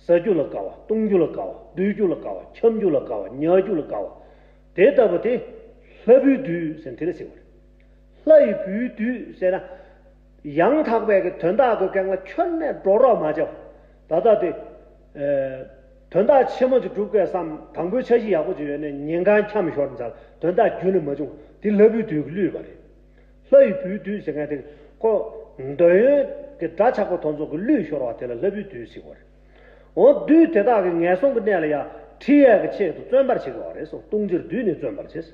ཟ་རྒྱུ་ལ་དགའ་བ། བཏུང་རྒྱུ་ལ་དགའ་བ། འདུལ་རྒྱུ་ལ་དགའ་བ། འཁྱམ་རྒྱུ་ལ་དགའ་བ། ཉལ་རྒྱུ་ལ་དགའ་བ། དེ་ལྟ་བུ་དེ་ལྷ་བུའི་བདུད་ཟེར་དེ་ལ་ཟེར་བ་རེད། ལྷ་ཡི་བུའི་བདུད་ཟེར་ན། ཡང་དག་པའི་གི་དོན་དག་གི་སྒང་ལ་ཁྱོན་ནས་འགྲོ་རོགས་མ་བྱེད་པ། ད་ལྟ་དེ། ཨེ། དོན་དག་ཆེན་མོ་ཅིག་སྒྲུབ་དགོས་བསམ། དང་པོའི་འཆར་གཞི་ཡག་པོ་ཅིག་ཡོད་ནས་ཉིན་གང་འཁྱམས་ཤོར་ཙང་དོན་དག་རྒྱུན་ནས་མ་བྱུང་། དེ་ལྷ་བུའི་བདུད་ཀྱིས་བསླུས་པ་རེད། ལྷ་ཡི་བུའི་བདུད་ཟེར་མཁན་དེ་ཁོ་འདོད་ཡོན་གྱི་དགྲ་ཆགས་པོ་དེ་ཚོ་གིས་བསླུས་ཤོར་བ་དེ་ལ་ལྷ་བུའི་བདུད་ཟེར་བ་རེད། འོ་བདུད་དེ་དག་གིས་ངན་སོང་གི་གནས་ལ་ཡང་ཁྲིད་ཡས་ཀྱི་ཆེད་དུ་བརྩོན་པར་བྱེད་དགོས་པ་རེད་གསུངས། ལྟུང་ཕྱིར་བདུད་ནི་བརྩོན་པར་བྱེད།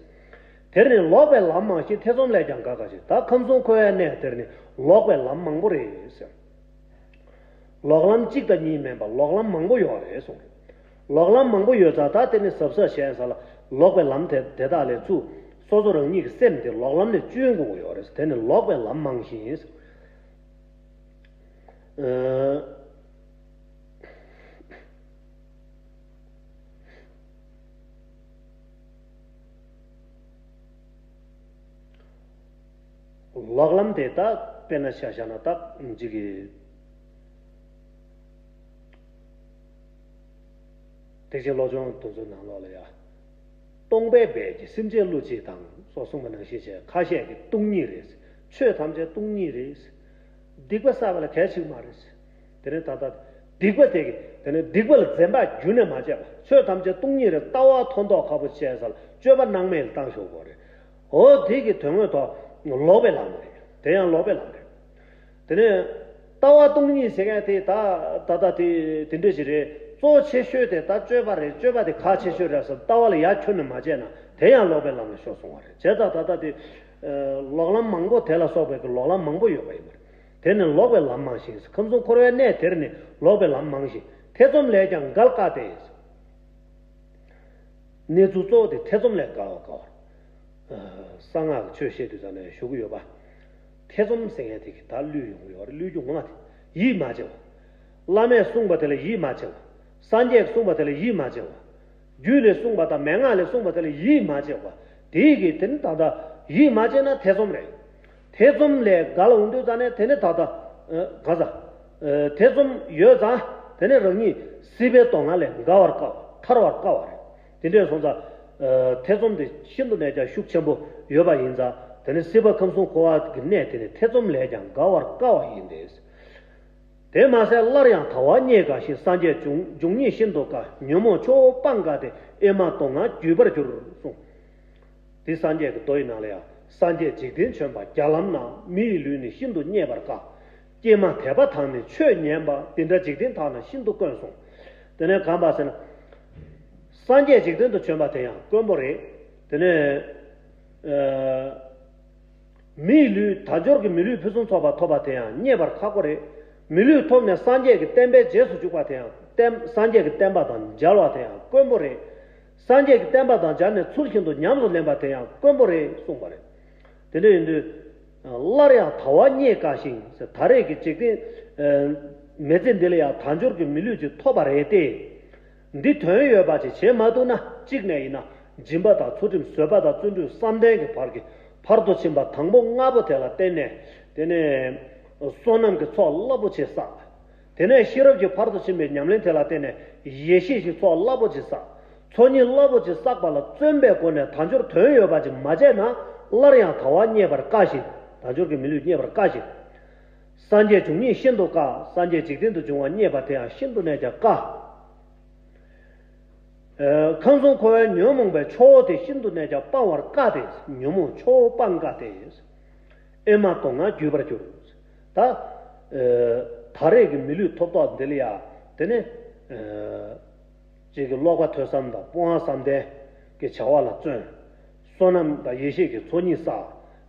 དེར་ནི་ལོག་པའི་ལམ་མང་ཞིང་། ཐེ་ཚོམ་ལས་ཀྱང་འགལ་དཀའ་ཞིང་། ད་ཁམས་གསུམ་འཁོར་བའི་གནས་དེར་ནི་ལོག་པའི་ལམ་མང་པོ་རེད་ཟེར། ལོག་ལམ་གཅིག་དང་གཉིས་མིན་པར་ལོག་ལམ་མང་པོ་ཡོད་རེད་གསུངས། ལོག་ལམ་མང་པོ་ཡོད་ཙང་ད་དེ་ནི་གཟབ་གཟབ་བྱས་ས་ལ་ལོག་པའི་ལམ་དེ་དེ་དག་ལས་ཚུར་སོ་སོ་རང་ཉིད་ཀྱི་སེམས་དེ་ལོག་ལམ་ནས་གཅུན་དགོས་ཀྱི་ཡོད་རེད། དེ་ནི་ལོག་པའི་ལམ་མང་ཞིང་། ཨ། ལོག་ལམ་དེ་ད་དཔེར་ན་ཆ་བཞག་ན་ད་ཅིག་གི་ཐེག་ཆེན་བློ་སྦྱོང་དེ་ཚོའི་ནང་ལོགས་ལ་ཡ། སྟོང་པའི་སྦས་ཀྱིས་སེམས་ཅན་བསླུ་བྱེད་དང་སོགས་གསུངས་པ་ནང་བཞིན་བྱས། ཁ་ཤས་ཀྱིས་སྟོང་ཉིད་རེད། ཆོས་ཐམས་ཅད་སྟོང་ཉིད་རེད། སྡིག་པ་བསགས་པ་ལ་གལ་ཆེ་གི་མ་རེད། དེ་ནས་ད་ལྟ་སྡིག་པ་དེ་གི་དེ་ནས་སྡིག་པ་ལ་འཛེམ་བག་རྒྱུན་ནས་མ་བྱས་པ། ཆོས་ཐམས་ཅད་སྟོང་ཉིད་རེད། ལྟ་བ་མཐོ་མདོག་ཁ་པོ་བྱས་ས་ལ་སྤྱོད་པ་སྣང་མེད་ལ་བཏང་ཤོག་གོ་རེད། འོ་དེ་གི་དོན་དངོས་ཐོག་ལོག་པའི་ལམ་རེད། དེ་ཡང་ལོག་པའི་ལམ་རེད། དེ་ནས་ལྟ་བ་སྟོང་ཉིད་ཟེར་མཁན་དེ་ད་ད་ལྟ་དེ་དེ་འདྲ་ཞིག་རེད། གཙོ་ཆེ་ཤོས་དེ་ད་སྤྱོད་པ་རེད། སྤྱོད་པ་དེ་གལ་ཆེ་ཤོས་རེད་ཟེར་ལྟ་བ་ལ་ཡར་ཁྱོན་ནས་མ་བྱས་ན་དེ་ཡང་ལོག་པའི་ལམ་ལ་ཤོར་སོང་བ་རེད། བྱས་ཙང་ད་ལྟ་དེ་ལོག་ལམ་མང་པོ་དེ་ལ་སོགས་པའི་གི་ལོག་ལམ་མང་པོ་ཡོད་པ་ཡིན་པ་རེད། དེ་ནི་ལོག་པའི་ལམ་མང་ཞིང་། ཁམས་གསུམ་འཁོར་བའི་གནས་དེར་ནི་ལོག་པའི་ལམ་མང་ཞིང་། ཐེ་ཚོམ་ལས་ཀྱང་འགལ་དཀའ་སྟེ། གནས་ཚུལ་གཙོ་བོ་དེ་ཐེ་ཚོམ་ལས་འགལ་བ་འགལ་བ། གསང་སྔགས་ཀྱི་ཆོས་བཤད་དུས་ཙམ་ནས་ཞུ་གི་ཡོད་པ། ཐེ་ཚོམ་ཟེར་མཁན་དེ་གི་ད་བསླུས་ཡོང་གི་ཡོད་རེད། བསླུ་རྒྱུ་ངོ་མ་དེ་ཡིད་མ་ཆེས་པ། བླ་མས་གསུངས་པ་དེ་ལ་ཡིད་མ་ཆེས་པ། སངས་རྒྱས་ཀྱིས་གསུངས་པ་དེ་ལ་ཡིད་མ་ཆེས་པ། རྒྱུད་ལས་གསུངས་པ་དང་མན་ངག་ལས་གསུངས་པ་དེ་ལ་ཡིད་མ་ཆེས་པ། དེའི་གི་དེ་ནི་ད་ལྟ་ཡིད་མ་ཆེས་ན་ཐེ་ཚོམ་རེད། ཐེ་ཚོམ་ལས་འགལ་འོང་དུས་ཙང་ནས་དེ་ནི་ད་ལྟ་ག་ས་ཐེ་ཚོམ་ཡོད་ཙང་དེ་ནི་རང་ཉིད་སྲིད་པའི་སྡུག་བསྔལ་ལས་འགལ་བར་དཀའ་བ། ཐར་བར་དཀའ་བ་རེད། དེ་འདྲས་སོང་ཙང་། ཐེ་ཚོམ་དེ་ཤིན་ཏུ་ནས་ཀྱང་ཤུགས་ཆེན་པོ་ཡོད་པ་ཡིན་ཙང་དེ་ནི་སྲིད་པ་ཁམས་གསུམ་འཁོར་བ་གི་གནས་དེ་ནི་ཐེ་ཚོམ་ལས་ཀྱང་འགལ་བར་དཀའ་བ་ཡིན་ཏེ། དེ་མ་ཟད་སླར་ཡང་ད་བར་རྙེད་དཀའ་ཞིང་། སངས་རྒྱས་འབྱུང་འབྱུང་ཉིད་ཤིན་ཏུ་དཀའ། ཉོན་མོངས་ཆུ་བོ་སྤང་དཀའ་སྟེ། ཨེ་མ་སྡུག་བསྔལ་བརྒྱུད་པར་འགྱུར་གསུངས། དེ་སངས་རྒྱས་ཀྱི་མདོ་ཡི་ནང་ལ་ཡང་སངས་རྒྱས་འཇིག་རྟེན་བྱོན་པ་བརྒྱ་ལམ་ན། མི་ཡི་ལུས་ནི་ཤིན་ཏུ་རྙེད་པར་དཀའ། ཀྱེ་མ་དད་པ་དང་ནི་ཆོས་ཉན་པ། འདི་འདྲ་འཇིག་རྟེན་དག་ན་ཤིན་ཏུ་དཀོན་གསུངས། དེ་ནས་གང་པ་ཟེར་ན། སངས་རྒྱས་འཇིག་རྟེན་དུ་བྱོན་པ་དེ་ཡང་དཀོན་པོ་རེད། དེ་ནས། ཨ། མིའི་ལུས་དལ་འབྱོར་གྱི་མི་ལུས་ཕུན་སུམ་ཚོགས་པ་ཐོབ་པ་དེ་ཡང་རྙེད་པར་ཁག་པོ་རེད། མི་ལུས་ཐོབ་ནས་སངས་རྒྱས་ཀྱི་བསྟན་པའི་རྗེས་སུ་འཇུག་པ་དེ་ཡང་བསྟན་སངས་རྒྱས་ཀྱི་བསྟན་པ་དང་མཇལ་བ་དེ་ཡང་དཀོན་པོ་རེད། སངས་རྒྱས་ཀྱི་བསྟན་པ་དང་མཇལ་ནས་ཚུལ་བཞིན་དུ་ཉམས་སུ་ལེན་པ་དེ་ཡང་དཀོན་པོ་རེད་གསུངས་པ་རེད། དེ་འདྲ་ཡིན་དུས། སླར་ཡང་ད་བར་རྙེད་དཀའ་ཞིང་། ད་རེས་ཀྱི་འཇིག་རྟེན་མི་ཚེ་འདི་ལ་ཡང་དལ་འབྱོར་གྱི་མི་ལུས་ཅིག་ཐོབ་པ་རེད་དེ། འདི་དོན་ཡོད་པ་ཅིག་བྱེད་མ་ཐུབ་ན། གཅིག་ནས་ཡིན་ན་སྦྱིན་པ་དང་ཚུལ་ཁྲིམས་བཟོད་པ་དང་བརྩོན་འགྲུས་བསམ་གཏན་གྱི་བར་གྱི་ཕར་དུ་ཕྱིན་པ་དང་པོ་ལྔ་པོ་དེ་ལ་བརྟེན་ནས། དེ་ནས་བསོད་ནམས་ཀྱི་ཚོགས་རླབས་པོ་ཆེ་བསགས། དེ་ནས་ཤེས་རབ་ཀྱི་ཕར་དུ་ཕྱིན་པའི་ཉམས་ལེན་དེ་ལ་བརྟེན་ནས་ཡེ་ཤེས་ཀྱི་ཚོགས་རླབས་པོ་ཆེ་བསགས། ཚོགས་གཉིས་རླབས་པོ་ཆེ་བསགས་པ་ལ་བརྩོན་པའི་སྒོ་ནས་དལ་འབྱོར་དོན་ཡོད་པ་ཅིག་མ་བྱས་ན། སླར་ཡང་ད་བར་རྙེད་པར་དཀའ་ཞིང་། དལ་འབྱོར་གྱི་མི་ལུས་རྙེད་པར་དཀའ་ཞིང་། སངས་རྒྱས་འབྱུང་ཉིད་ཤིན་ཏུ་དཀའ། སངས་རྒྱས་འཇིག་རྟེན་དུ་འབྱུང་བ་རྙེད་པ་དེ་ཡང་ཤིན་ཏུ་ནས་ཀྱང་དཀའ། ཨ། ཁམས་གསུམ་འཁོར་བའི་ཉོན་མོངས་པའི་ཆུ་བོ་དེ་ཤིན་ཏུ་ནས་ཀྱང་སྤང་བར་དཀའ་སྟེ། ཉོན་མོངས་ཆུ་བོ་སྤང་དཀའ་སྟེ། ཨེ་མ་སྡུག་བསྔལ་བརྒྱུད་པར་འགྱུར། ད། ཨ། ད་རེས་ཀྱི་མི་ལུས་ཐོབ་ཐོབ་འདི་ལ་ཡ། དེ་ནི། ཨ། གཅིག་གི་ཀློག་པ་ཐོས་བསམ་དང་སྤོང་བ་བསམ་གཏན་གྱི་བྱ་བ་ལ་བརྩོན། བསོད་ནམས་དང་ཡེ་ཤེས་ཀྱི་ཚོགས་གཉིས་བསགས།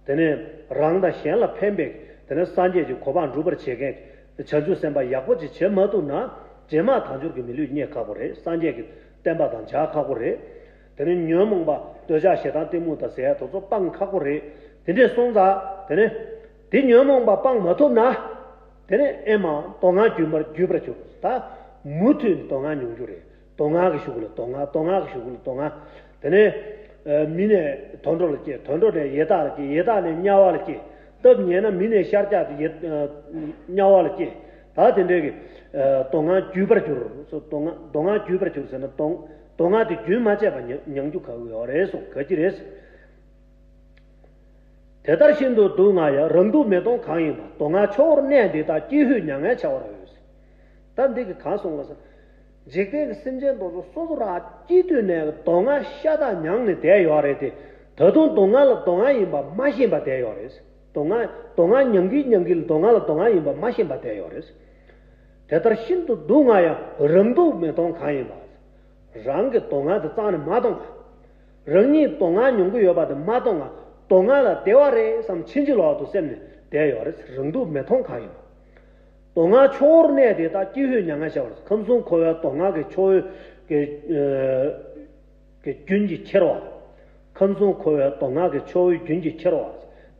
དེ་ནས་རང་དང་གཞན་ལ་ཕན་པའི། དེ་ནས་སངས་རྒྱས་ཀྱི་གོ་འཕང་སྒྲུབ་པར་བྱེད་མཁན་བྱང་ཆུབ་སེམས་དཔའ་ཡག་པོ་ཅིག་བྱེད་མ་ཐུབ་ན། རྗེས་མ་དལ་འབྱོར་གྱི་མི་ལུས་རྙེད་ཁག་པོ་རེད། སངས་རྒྱས་ཀྱི་བསྟན་པ་དང་མཇལ་ཁག་པོ་རེད། དེ་ནས་ཉོན་མོངས་པ་འདོད་ཆགས་ཞེ་སྡང་གཏི་མུག་དང་ཟེར་ཡ་དེ་ཚོ་སྤང་ཁག་པོ་རེད། དེ་འདྲས་སོང་ཙང་དེ་ནས་དེ་ཉོན་མོངས་པ་སྤང་མ་ཐུབ་ན། དེ་ནས་ཨེ་མ་སྡུག་བསྔལ་རྒྱུན་པར་རྒྱུད་པར་གྱུར། ད་མུ་མཐུད་ནས་སྡུག་བསྔལ་མྱོང་རྒྱུ་རེད། སྡུག་བསྔལ་གྱི་གཞུག་ལ་སྡུག་བསྔལ། སྡུག་བསྔལ་གྱི་གཞུག་ལ་སྡུག་བསྔལ། དེ་ནས་ཨ། མི་ནས་དུད་འགྲོ་ལ་སྐྱེ། དུད་འགྲོ་ནས་ཡི་དྭགས་ལ་སྐྱེ། ཡི་དྭགས་ནས་དམྱལ་བ་ལ་སྐྱེ། སྟབས་ཉེས་ན་མི་ནས་ཤར་རྒྱག་སྟེ་ཡི་ཨ། དམྱལ་བ་ལ་སྐྱེ། ད་དེ་འདྲའི་གི་ཨ། སྡུག་བསྔལ་བརྒྱུད་པར་གྱུར། སྡུག་བསྔལ་སྡུག་བསྔལ་བརྒྱུད་པར་གྱུར་ཟེར་ན་སྡུག་སྡུག་བསྔལ་དེ་རྒྱུན་མ་ཆད་པ་མྱ་མྱང་རྒྱུ་ག་གི་ཡོད་རེད་གསུངས། ག་གི་རེད། དེ་ལྟར་ཤིན་ཏུ་སྡུག་བསྔལ་ཡང་། རང་སྡུག་མི་མཐོང་གང་ཡིན་པ། སྡུག་བསྔལ་ཆུ་བོར་གནས་འདི་དག། ཀྱི་ཧུད་མྱ་ངན་བྱ་བར་འོས། ད་འདི་གི་གང་གསུངས་པ་ཟེར། འཇིག་རྟེན་གྱི་སེམས་ཅན་དེ་ཚོ་སོ་སོ་རང་སྐྱེས་དུས་ནས་སྡུག་བསྔལ་ཤ་སྟག་མྱངས་ནས་བསྡད་ཡོད་རེད་དེ། ད་དུང་སྡུག་བསྔལ་ལ་སྡུག་བསྔལ་ཡིན་པ་མ་ཤེས་པ་བསྡད་ཡོད་རེད། སྡུག་བསྔལ་སྡུག་བསྔལ་མྱང་གིན་མྱང་གིན་ལ་སྡུག་བསྔལ་ལ་སྡུག་བསྔལ་ཡིན་པ་མ་ཤེས་པ་བསྡད་ཡོད་རེད། དེ་ལྟར་ཤིན་ཏུ་སྡུག་བསྔལ་ཡང་། རང་སྡུག་མི་མཐོང་གང་ཡིན་པ། རང་གི་སྡུག་བསྔལ་དེ་རྩ་ནས་མ་མཐོང་ང་། རང་ཉིད་སྡུག་བསྔལ་མྱོང་གི་ཡོད་པ་དེ་མ་མཐོང་ང་། སྡུག་བསྔལ་ལ་བདེ་བ་རེད་བསམ་ཕྱིན་ཅི་ལོག་ཏུ་སེམས་ནས་བསྡད་ཡོད་རེད། རང་སྡུག་མི་མཐོང་གང་ཡིན་པ། སྡུག་བསྔལ་ཆུ་བོར་གནས་འདི་དག། ཀྱི་ཧུད་མྱ་ངན་བྱ་བར། ཁམས་གསུམ་འཁོར་བའི་སྡུག་བསྔལ་གྱི་ཆུ་བོའི་གི་ཨ། གི་རྒྱུན་གྱིས་ཁྱེར་བ། ཁམས་གསུམ་འཁོར་བའི་སྡུག་བསྔལ་གྱི་ཆུ་བོའི་རྒྱུན་གྱིས་ཁྱེར་བ།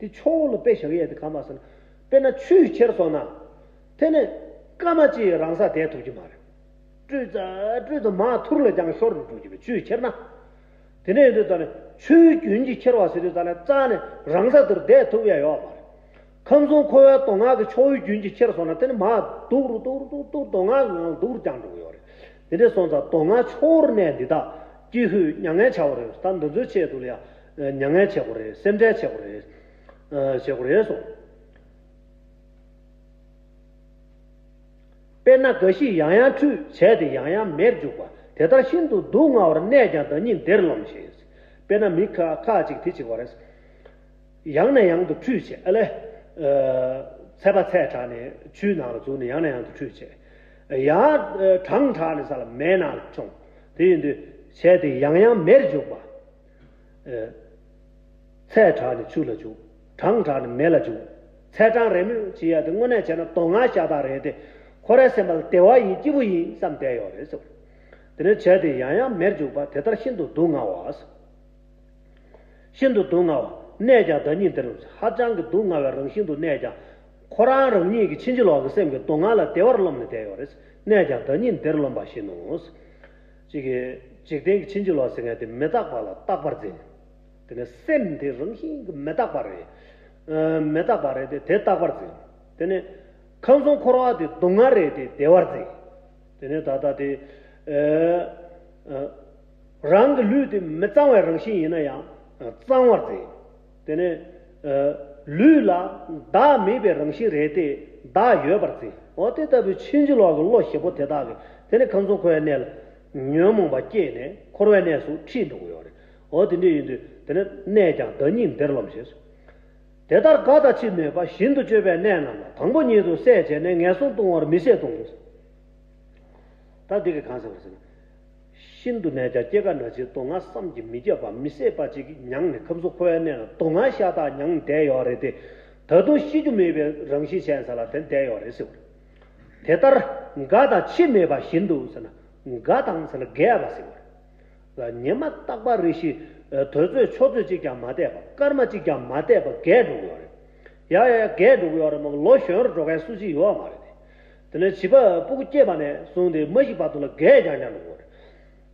དེ་ཆུ་བོ་ལ་དཔེ་བཞག་ཡས་དེ་ག་མ་ཟེར་ན། དཔེར་ན་ཆུས་ཁྱེར་སོང་ན། དེ་ནི་སྐར་མ་གཅིག་རང་སར་བསྡད་ཐུབ་ཀྱི་མ་རེད། བཀྲུས་ཙང་བཀྲུས་ཙང་མར་ཐུར་ལ་རྒྱང་ཤོར་འགྲོ་གི་རེད། ཆུས་ཁྱེར་ན། དེ་འདྲ་ཡིན་དུས་ད་ནི་ཆུའི་རྒྱུན་གྱིས་ཁྱེར་བ་ཟེར་དུས་ད་ནི་རྩ་ནས་རང་སར་དེར་བསྡད་ཐུབ་ཡ་ཡོད་མ་རེད། ཁམས་གསུམ་འཁོར་བའི་སྡུག་བསྔལ་གྱི་ཆུ་བོའི་རྒྱུན་གྱིས་ཁྱེར་སོང་ན། དེ་ནི་མར་སྡུག་རུ་སྡུག་རུ་སྡུག་སྡུག་སྡུག་སྡུག་བསྔལ་ངང་སྡུག་རུ་རྒྱང་འགྲོ་གི་ཡོད་རེད། དེ་འདྲ་སོང་ཙང་སྡུག་བསྔལ་ཆུ་བོར་གནས་འདི་དག། ཀྱི་ཧུད་མྱ་ངན་བྱ་བར་འོས། ད་འདི་ཚོའི་ཆེད་དུ་ལ་ཡ་མྱ་ངན་བྱེད་དགོས་རེད། སེམས་ཁྲལ་བྱེད་དགོས་རེད། ཨ། བྱེད་དགོས་རེད་གསུངས། དཔེར་ན་རྒ་ཤིས་ཡང་ཡང་ཁྲུས་བྱས་ཏེ་ཡང་ཡང་མེར་འཇུག་པ། དེ་ལྟར་ཤིན་ཏུ་སྡུག་བསྔལ་བར་གནས་ཀྱང་བདག་ཉིད་བདེར་རློམ་ཞེས། དཔེར་ན་མི་ཁ་ཁ་ཅིག་དེ་བྱེད་དགོས་རེད། ཡང་ནས་ཡང་དུ་ཁྲུས་བྱས། ཨ་ལས། ཨ། ཚད་པ་ཚད་དྲགས་ནས་ཆུའི་ནང་ལ་འཛུལ་ནས་ཡང་ནས་ཡང་དུ་ཁྲུས་བྱས། ཡང་གྲང་དྲགས་ནས་ས་ལ་མེའི་ནང་ལ་མཆོངས། དེ་ཡིན་དུས་བྱས་ཏེ་ཡང་ཡང་མེར་འཇུག་པ། ཨ། ཚད་དྲགས་ནས་ཆུ་ལ་འཇུག་གྲང་དྲགས་ནས་མེ་ལ་འཇུག་ཚད་གྲང་རེས་མོས་བྱེད་ཡ་དེ་དངོས་གནས་བྱས་ན་སྡུག་བསྔལ་ཤ་སྟག་རེད་དེ། ཁོ་རའི་སེམས་པ་ལ་བདེ་བ་ཡིན་སྐྱིད་པོ་ཡིན་བསམ་བསྡད་ཡོད་རེད་ཟེར། དེ་ནས་བྱས་ཏེ་ཡང་ཡང་མེར་འཇུག་པ། དེ་ལྟར་ཤིན་ཏུ་སྡུག་བསྔལ་བ། ཤིན་ཏུ་སྡུག་བསྔལ་བ། གནས་ཀྱང་བདག་ཉིད་བདེར་རློམ། ཧ་ཅང་གི་སྡུག་བསྔལ་བའི་རང་བཞིན་དུ་གནས་ཀྱང་ ཁོ་རང་རང་ཉིད་ཀྱི་ཕྱིན་ཅི་ལོག་གི་སེམས་ཀྱི་སྡུག་བསྔལ་ལ་བདེ་བར་རློམ་ནས་བསྡད་ཡོད་རེད། གནས་ཀྱང་བདག་ཉིད་བདེར་རློམ་པ་བཞིན་ནོ། གཅིག་གིས་འཇིག་རྟེན་གྱི་ཕྱིན་ཅི་ལོག་ཟེར་མཁན་དེ་མི་རྟག་པ་ལ་རྟག་པར་འཛིན། དེ་ནས་སེམས་དེ་རང་བཞིན་གྱིས་མི་རྟག་པ་རེད། ཨ། མི་རྟག་པ་རེད་དེ་དེ་རྟག་པར་འཛིན། དེ་ནས་ཁམས་གསུམ་འཁོར་བ་དེ་སྡུག་བསྔལ་རེད་དེ་བདེ་བར་འཛིན། དེ་ནས་ད་ལྟ་དེ། ཨ། ཨ། རང་གི་ལུས་དེ་མི་གཙང་བའི་རང་བཞིན་ཡིན་ན་ཡང་གཙང་བར་འཛིན། དེ་ནས། ཨ། ལུས་ལ་བདག་མེད་པའི་རང་བཞིན་རེད་དེ་བདག་ཡོད་པར་འཛིན། འོ་དེ་ལྟ་བུའི་ཕྱིན་ཅི་ལོག་གི་བློ་ཞེ་པོ་དེ་དག་གིས་དེ་ནས་ཁམས་གསུམ་འཁོར་བའི་གནས་ལ་ཉོན་མོངས་པ་སྐྱེས་ནས་འཁོར་བའི་གནས་སུ་ཁྲིད་འགྲོ་གི་ཡོད་རེད། འོ་དེ་འདྲ་ཡིན་དུས་དེ་ནས་གནས་ཀྱང་བདག་ཉིད་བདེར་རློམ་ཞེས་སོ། དེ་ལྟར་དགའ་དང་འཆི་མེད་པ་བཞིན་དུ་སྤྱོད་པའི་གནས་རྣམས་ལ་དང་པོ་ཉིད་དུ་སྲེད་བྱས་ནས་ངན་སོང་ལྟུང་བར་མི་སྲེད་ལྟུང་། ད་འདི་གིས་གང་ཟེར་བ་ཟེར་ན། ཤིན་ཏུ་ནས་ཀྱང་སྐྱེ་རྒ་ན་འཆིའི་སྡུག་བསྔལ་བསམ་གྱིས་མི་ཁྱབ་པ་མི་བཟད་པ་ཅིག་མྱངས་ནས་ཁམས་གསུམ་འཁོར་བའི་གནས་ལ་སྡུག་བསྔལ་ཤ་སྟག་མྱངས་བསྡད་ཡོད་རེད་དེ། ད་དུང་ཤི་རྒྱུ་མེད་པའི་རང་བཞིན་བྱས་ས་ལ་དེ་བསྡད་ཡོད་རེད་ཟེར་བ་རེད། དེ་ལྟར་དགའ་དང་འཆི་མེད་པ་བཞིན་དུ་ཟེར་ན། དགའ་དང་ཟེར་ན་རྒས་པ་ཟེར་བ་རེད། ཉི་མ་རྟག་པར་རེ་ཞིག་དུས་ཚོད་ཆུ་ཚོད་གཅིག་ཀྱང་མ་བསྡད་པ། སྐར་མ་གཅིག་ཀྱང་མ་བསྡད་པ་རྒས་འགྲོ་གི་ཡོད་རེད། ཡ་ཡ་ཡ་རྒས་འགྲོ་གི་ཡོད་རེད་མ་གཏོགས་ལོ་གཞོན་རུ་འགྲོ་མཁན་སུ་གཅིག་ཡོད་མ་རེད་དེ། དེ་ནས་བྱིས་པ་སྤུ་གུ་སྐྱེས་པ་ནས་བཟུང་སྟེ་མ་ཤི་བར་དུ་ལ་རྒས་རྐྱང་རྐྱང་འགྲོ་གི་ཡོད་རེད།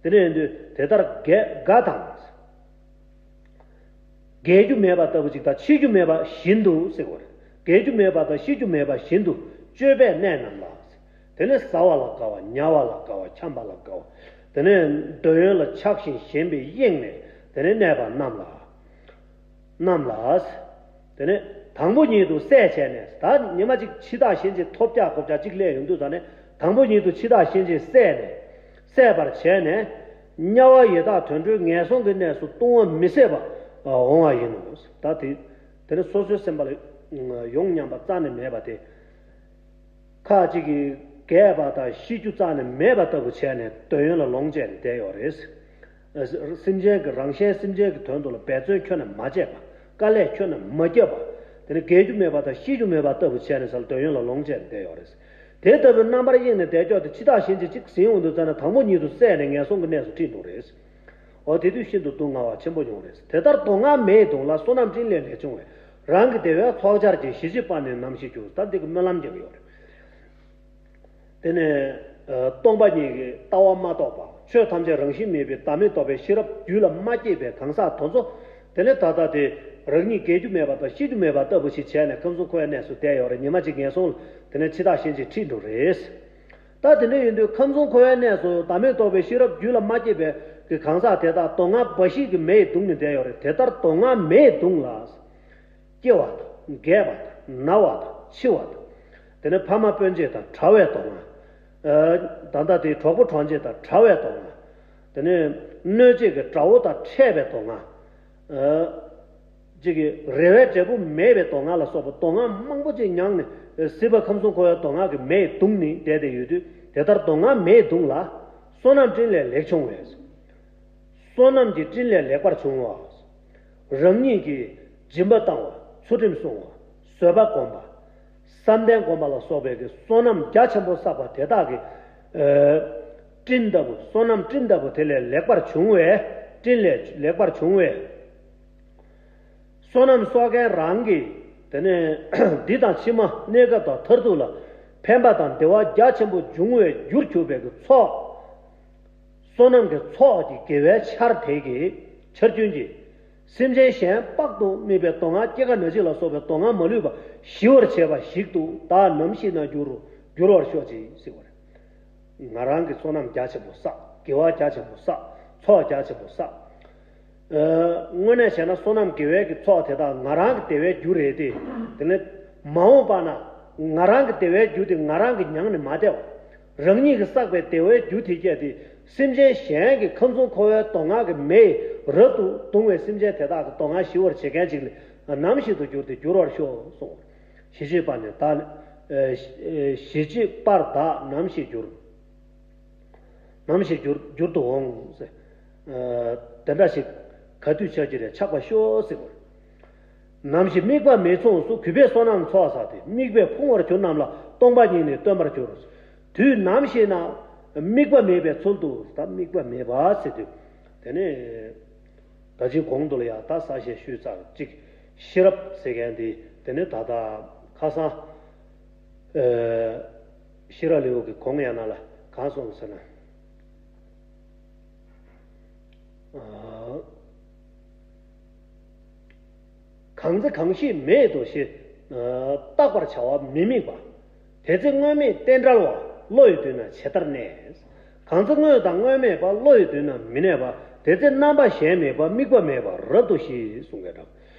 དེ་ནས་ཡིན་དུས་དེ་ལྟར་རྒས་དགའ་དང་། རྒས་རྒྱུ་མེད་པ་ལྟ་བུ་ཅིག་དང་འཆི་རྒྱུ་མེད་པ་བཞིན་དུ་ཟེར་བ་རེད། རྒས་རྒྱུ་མེད་པ་དང་ཤི་རྒྱུ་མེད་པ་བཞིན་དུ་སྤྱོད་པའི་གནས་རྣམས་ལ། དེ་ནས་ཟ་བ་ལ་དགའ་བ། ཉལ་བ་ལ་དགའ་བ། འཁྱམས་པ་ལ་དགའ་བ། དེ་ནས་འདོད་ཡོན་ལ་ཆགས་ཤིང་ཞེན་པས་གཡེངས་ནས་དེ་ནས་གནས་པ་རྣམས་ལ། རྣམས་ལ། དེ་ནས་དང་པོ་ཉིད་དུ་སྲེད་བྱས་ནས། ད་ཉི་མ་གཅིག་འཆི་བདག་གཤིན་རྗེ་ཐོབ་རྒྱག་ཁོབ་རྒྱག་གཅིག་སླེབས་ཡོང་དུས་ད་ནས་དང་པོ་ཉིད་དུ་འཆི་བདག་གཤིན་རྗེ་བསད་ནས། བསད་པར་བྱས་ནས། དམྱལ་བ་ཡི་དྭགས་དུད་འགྲོའི་ངན་སོང་གི་གནས་སུ་ལྟུང་བ་མི་བཟད་པ་འོང་བ་ཡིན་ནོ། ད་དེ། དེ་ནི་སོ་སོའི་སེམས་པ་ལ་ཡོང་སྙམ་པ་རྩ་ནས་མེད་པ་དེ། ཁ་ཅིག་གིས་རྒས་པ་དང་ཤི་རྒྱུ་རྩ་ནས་མེད་པ་ལྟ་བུ་བྱས་ནས་འདོད་ཡོན་ལ་ལོངས་སྤྱད་ནས་བསྡད་ཡོད་རེད། སེམས་ཅན་གྱི་རང་གཞན་སེམས་ཅན་གྱི་དོན་དུ་ལ་འབད་བརྩོན་ཁྱོན་ནས་མ་བྱས་པ། དཀའ་ལས་ཁྱོན་ནས་མ་བརྒྱབ་པ། དེ་ནི་རྒས་རྒྱུ་མེད་པ་དང་ཤི་རྒྱུ་མེད་པ་ལྟ་བུ་བྱས་ནས་ས་ལ་འདོད་ཡོན་ལ་ལོངས་སྤྱད་ནས་བསྡད་ཡོད་རེད། དེ་ལྟ་བུའི་རྣམ་པར་གཡེངས་ནས་བསྡད་ཀྱོག་དེ་འཆི་བདག་གཤིན་རྗེ་གཅིག་ཟིན་ཡོང་དུས་ཙ་ན་དང་པོ་ཉིད་དུ་བསད་ནས་ངན་སོང་གི་གནས་སུ་ཁྲིད་འགྲོ་རེད། འོ་དེ་དུས་ཤིན་ཏུ་སྡུག་བསྔལ་བ་ཆེན་པོ་མྱོང་རེད། དེ་ལྟར་སྡུག་བསྔལ་མེ་ཡིས་གདུངས་ལ། བསོད་ནམས་སྤྲིན་ལས་ལེགས་བྱུང་བས། རང་གི་བདེ་བའི་ཚོགས་ཆར་གྱིས། ཞི་བྱེད་པ་ནི་ནམ་ཞིག་འགྱུར། ད་འདི་གི་སྨོན་ལམ་རྒྱག་གི་ཡོད་རེད། དེ་ནས་སྟོང་པ་ཉིད་ཀྱི་ལྟ་བ་མ་རྟོགས་པ། ཆོས་ཐམས་ཅད་རང་བཞིན་མེད་པའི་བདག་མེད་རྟོགས་པའི་ཤེས་རབ་རྒྱུད་ལ་མ་སྐྱེས་པའི་གང་ཟག་དེ་ཚོ། དེ་ནས་ད་ལྟ་དེ་རང་ཉིད་རྒས་རྒྱུ་མེད་པ་དང་ཤི་རྒྱུ་མེད་པ་ལྟ་བུ་ཞིག་བྱས་ནས་ཁམས་གསུམ་འཁོར་བའི་གནས་སུ་བསྡད་ཡོད་རེད། ཉི་མ་གཅིག་ངན་སོང་ལ་དེ་ནས་འཆི་བདག་གཤིན་རྗེས་ཁྲིད་འགྲོ་རེད། ད་དེ་འདྲ་ཡིན་དུས་ཁམས་གསུམ་འཁོར་བའི་གནས་སུ་བདག་མེད་རྟོགས་པའི་ཤེས་རབ་རྒྱུད་ལ་མ་སྐྱེས་པའི་གི་གང་ཟག་དེ་དག་སྡུག་བསྔལ་འབའ་ཞིག་གི་མེ་ཡིས་གདུངས་ནས་བསྡད་ཡོད་རེད། དེ་ལྟར་སྡུག་བསྔལ་མེ་ཡིས་གདུངས་ལ། སྐྱེ་བ་དང་། རྒས་པ་དང་། ན་བ་དང་། འཆི་བ་དང་། དེ་ནས་ཕ་མ་སྤུན་མཆེད་དང་བྲལ་བའི་སྡུག་བསྔལ། ཨ། ད་ལྟ་དེ་གྲོགས་པོ་གྲོགས་མཆེད་དང་བྲལ་བའི་སྡུག་བསྔལ། དེ་ནས་གནོད་བྱེད་ཀྱི་དགྲ་བོ་དང་འཕྲད་པའི་སྡུག་བསྔལ། ཨ། གཅིག་གིས་རེ་བའི་འབྲས་བུ་མེད་པའི་སྡུག་བསྔལ་ལ་སོགས་པ་སྡུག་བསྔལ་མང་པོ་ཅིག་མྱངས་ནས་སྲིད་པ་ཁམས་གསུམ་འཁོར་བའི་སྡུག་བསྔལ་གྱི་མེ་ཡིས་གདུངས་ནས་བསྡད་དེ་ཡོད་དུས། དེ་ལྟར་སྡུག་བསྔལ་མེ་ཡིས་གདུངས་ལ། བསོད་ནམས་སྤྲིན་ལས་ལེགས་བྱུང་བས། བསོད་ནམས་ཀྱི་སྤྲིན་ལས་ལེགས་པར་བྱུང་བ། རང་ཉིད་ཀྱིས་སྦྱིན་པ་བཏང་བ། ཚུལ་ཁྲིམས་བསྲུང་བ། བཟོད་པ་བསྒོམ་པ། བསམ་གཏན་བསྒོམ་པ་ལ་སོགས་པའི་གི་བསོད་ནམས་རྒྱ་ཆེན་པོ་བསགས་པ་དེ་དག་གི། ཨ། སྤྲིན་ལྟ་བུ། བསོད་ནམས་སྤྲིན་ལྟ་བུ་དེ་ལས་ལེགས་པར་བྱུང་བས། སྤྲིན་ལས་ལེགས་པར་བྱུང་བས། བསོད་ནམས་གསོག་མཁན་རང་གིས། དེ་ནས་འདི་དང་ཕྱི་མ་གནས་སྐབས་དང་མཐར་ཐུག་ལ་ཕན་པ་དང་བདེ་བ་རྒྱ་ཆེན་པོ་འབྱུང་བའི་རྒྱུར་གྱུར་པའི་གི་ཚོགས། བསོད་ནམས་ཀྱི་ཚོགས་ཀྱི་དགེ་བའི་ཆར་དེ་གི་ཆར་རྒྱུན་གྱིས། སེམས་ཅན་གཞན་དཔག་ཏུ་མེད་པའི་སྡུག་བསྔལ། སྐྱེ་རྒ་ན་འཆི་ལ་སོགས་པའི་སྡུག་བསྔལ་མ་ལུས་པ་ཞི་བར་བྱེད་པ་ཞིག་ཏུ་བདག་ནམ་ཞིག་ན་འགྱུར་རོ། འགྱུར་བར་ཤོག་ཅིག་ཟེར་བ་རེད། ང་རང་གིས་བསོད་ནམས་རྒྱ་ཆེན་པོ་བསགས། དགེ་བ་རྒྱ་ཆེན་པོ་བསགས། ཚོགས་རྒྱ་ཆེན་པོ་བསགས། ཨ། དངོས་གནས་བྱས་ན་བསོད་ནམས་དགེ་བའི་གི་ཚོགས་དེ་དག་ང་རང་གི་བདེ་བའི་རྒྱུ་རེད་དེ། དེ་ནི་མ་འོངས་པ་ན་ང་རང་གི་བདེ་བའི་རྒྱུ་དེ་ང་རང་གིས་མྱངས་ནས་མ་བསྡད་པ། རང་ཉིད་ཀྱིས་བསགས་པའི་བདེ་བའི་རྒྱུ་དེ་སྐྱེས་ཏེ། སེམས་ཅན་གཞན་གྱི་ཁམས་གསུམ་འཁོར་བའི་སྡུག་བསྔལ་གྱི་མེ་ཡིས་རབ་ཏུ་གདུང་བའི་སེམས་ཅན་དེ་དག་གི་སྡུག་བསྔལ་ཞི་བར་བྱེད་མཁན་ཅིག་ལ་ནམ་ཞིག་ཏུ་འགྱུར་ཏེ་འགྱུར་བར་ཤོག་གསུངས། ཞི་བྱེད་པ་ནི་བདག། ཨ། ཞི་བྱེད་པར་བདག་ནམ་ཞིག་འགྱུར། ནམ་ཞིག་འགྱུར་འགྱུར་དུ་འོང་ཟེར། ཨ། དེ་འདྲ་ཞིག་ག་དུས་ཆགས་ཀྱི་རེད། ཆགས་པར་ཤོག་ཟེར་བ་རེད། ནམ་ཞིག་དམིགས་པ་མེད་མཚུངས་སུ། གུས་པས་བསོད་ནམས་ཚོགས་བསགས་ཏེ། དམིགས་པས་ཕུང་བར་གྱུར་རྣམས་ལ། སྟོང་པ་ཉིད་ནི་སྟོན་པར་འགྱུར། དུས་ནམ་ཞིག་ན་དམིགས་པ་མེད་པའི་ཚུལ་དུ། ད་དམིགས་པ་མེད་པ་ཟེར་དུས། དེ་ནས་ད་ཅིག་གོང་དུ་ལ་ཡང་ད་གསལ་བཤད་ཞུས་ཚར་ཅིག། ཤེས་རབ་ཟེར་མཁན་དེ་དེ་ནས་ད་ལྟ་ཁ་སང་ ཨ། ཤེས་རབ་ལེའུ་གི་གོང་ཡང་ན་ལ་གང་གསུངས་ཟེར་ན། ཨ། གང་ཚེ་གང་ཞིག་མེད་དོ་ཞེས། ཨ། བརྟག་པར་བྱ་བ་མི་དམིགས་པ། དེ་ཚེ་དངོས་མེད་རྟེན་བྲལ་བ། བློ་ཡི་མདུན་ན་ཇི་ལྟར་གནས། གང་ཚེ་དངོས་དང་དངོས་མེད་པ། བློ་ཡི་མདུན་ན་མི་གནས་པ། དེ་ཚེ་རྣམ་པ་གཞན་མེད་པ། དམིགས་པ་མེད་པ་རབ་ཏུ་ཞི། གསུངས་པའི་གྲངས།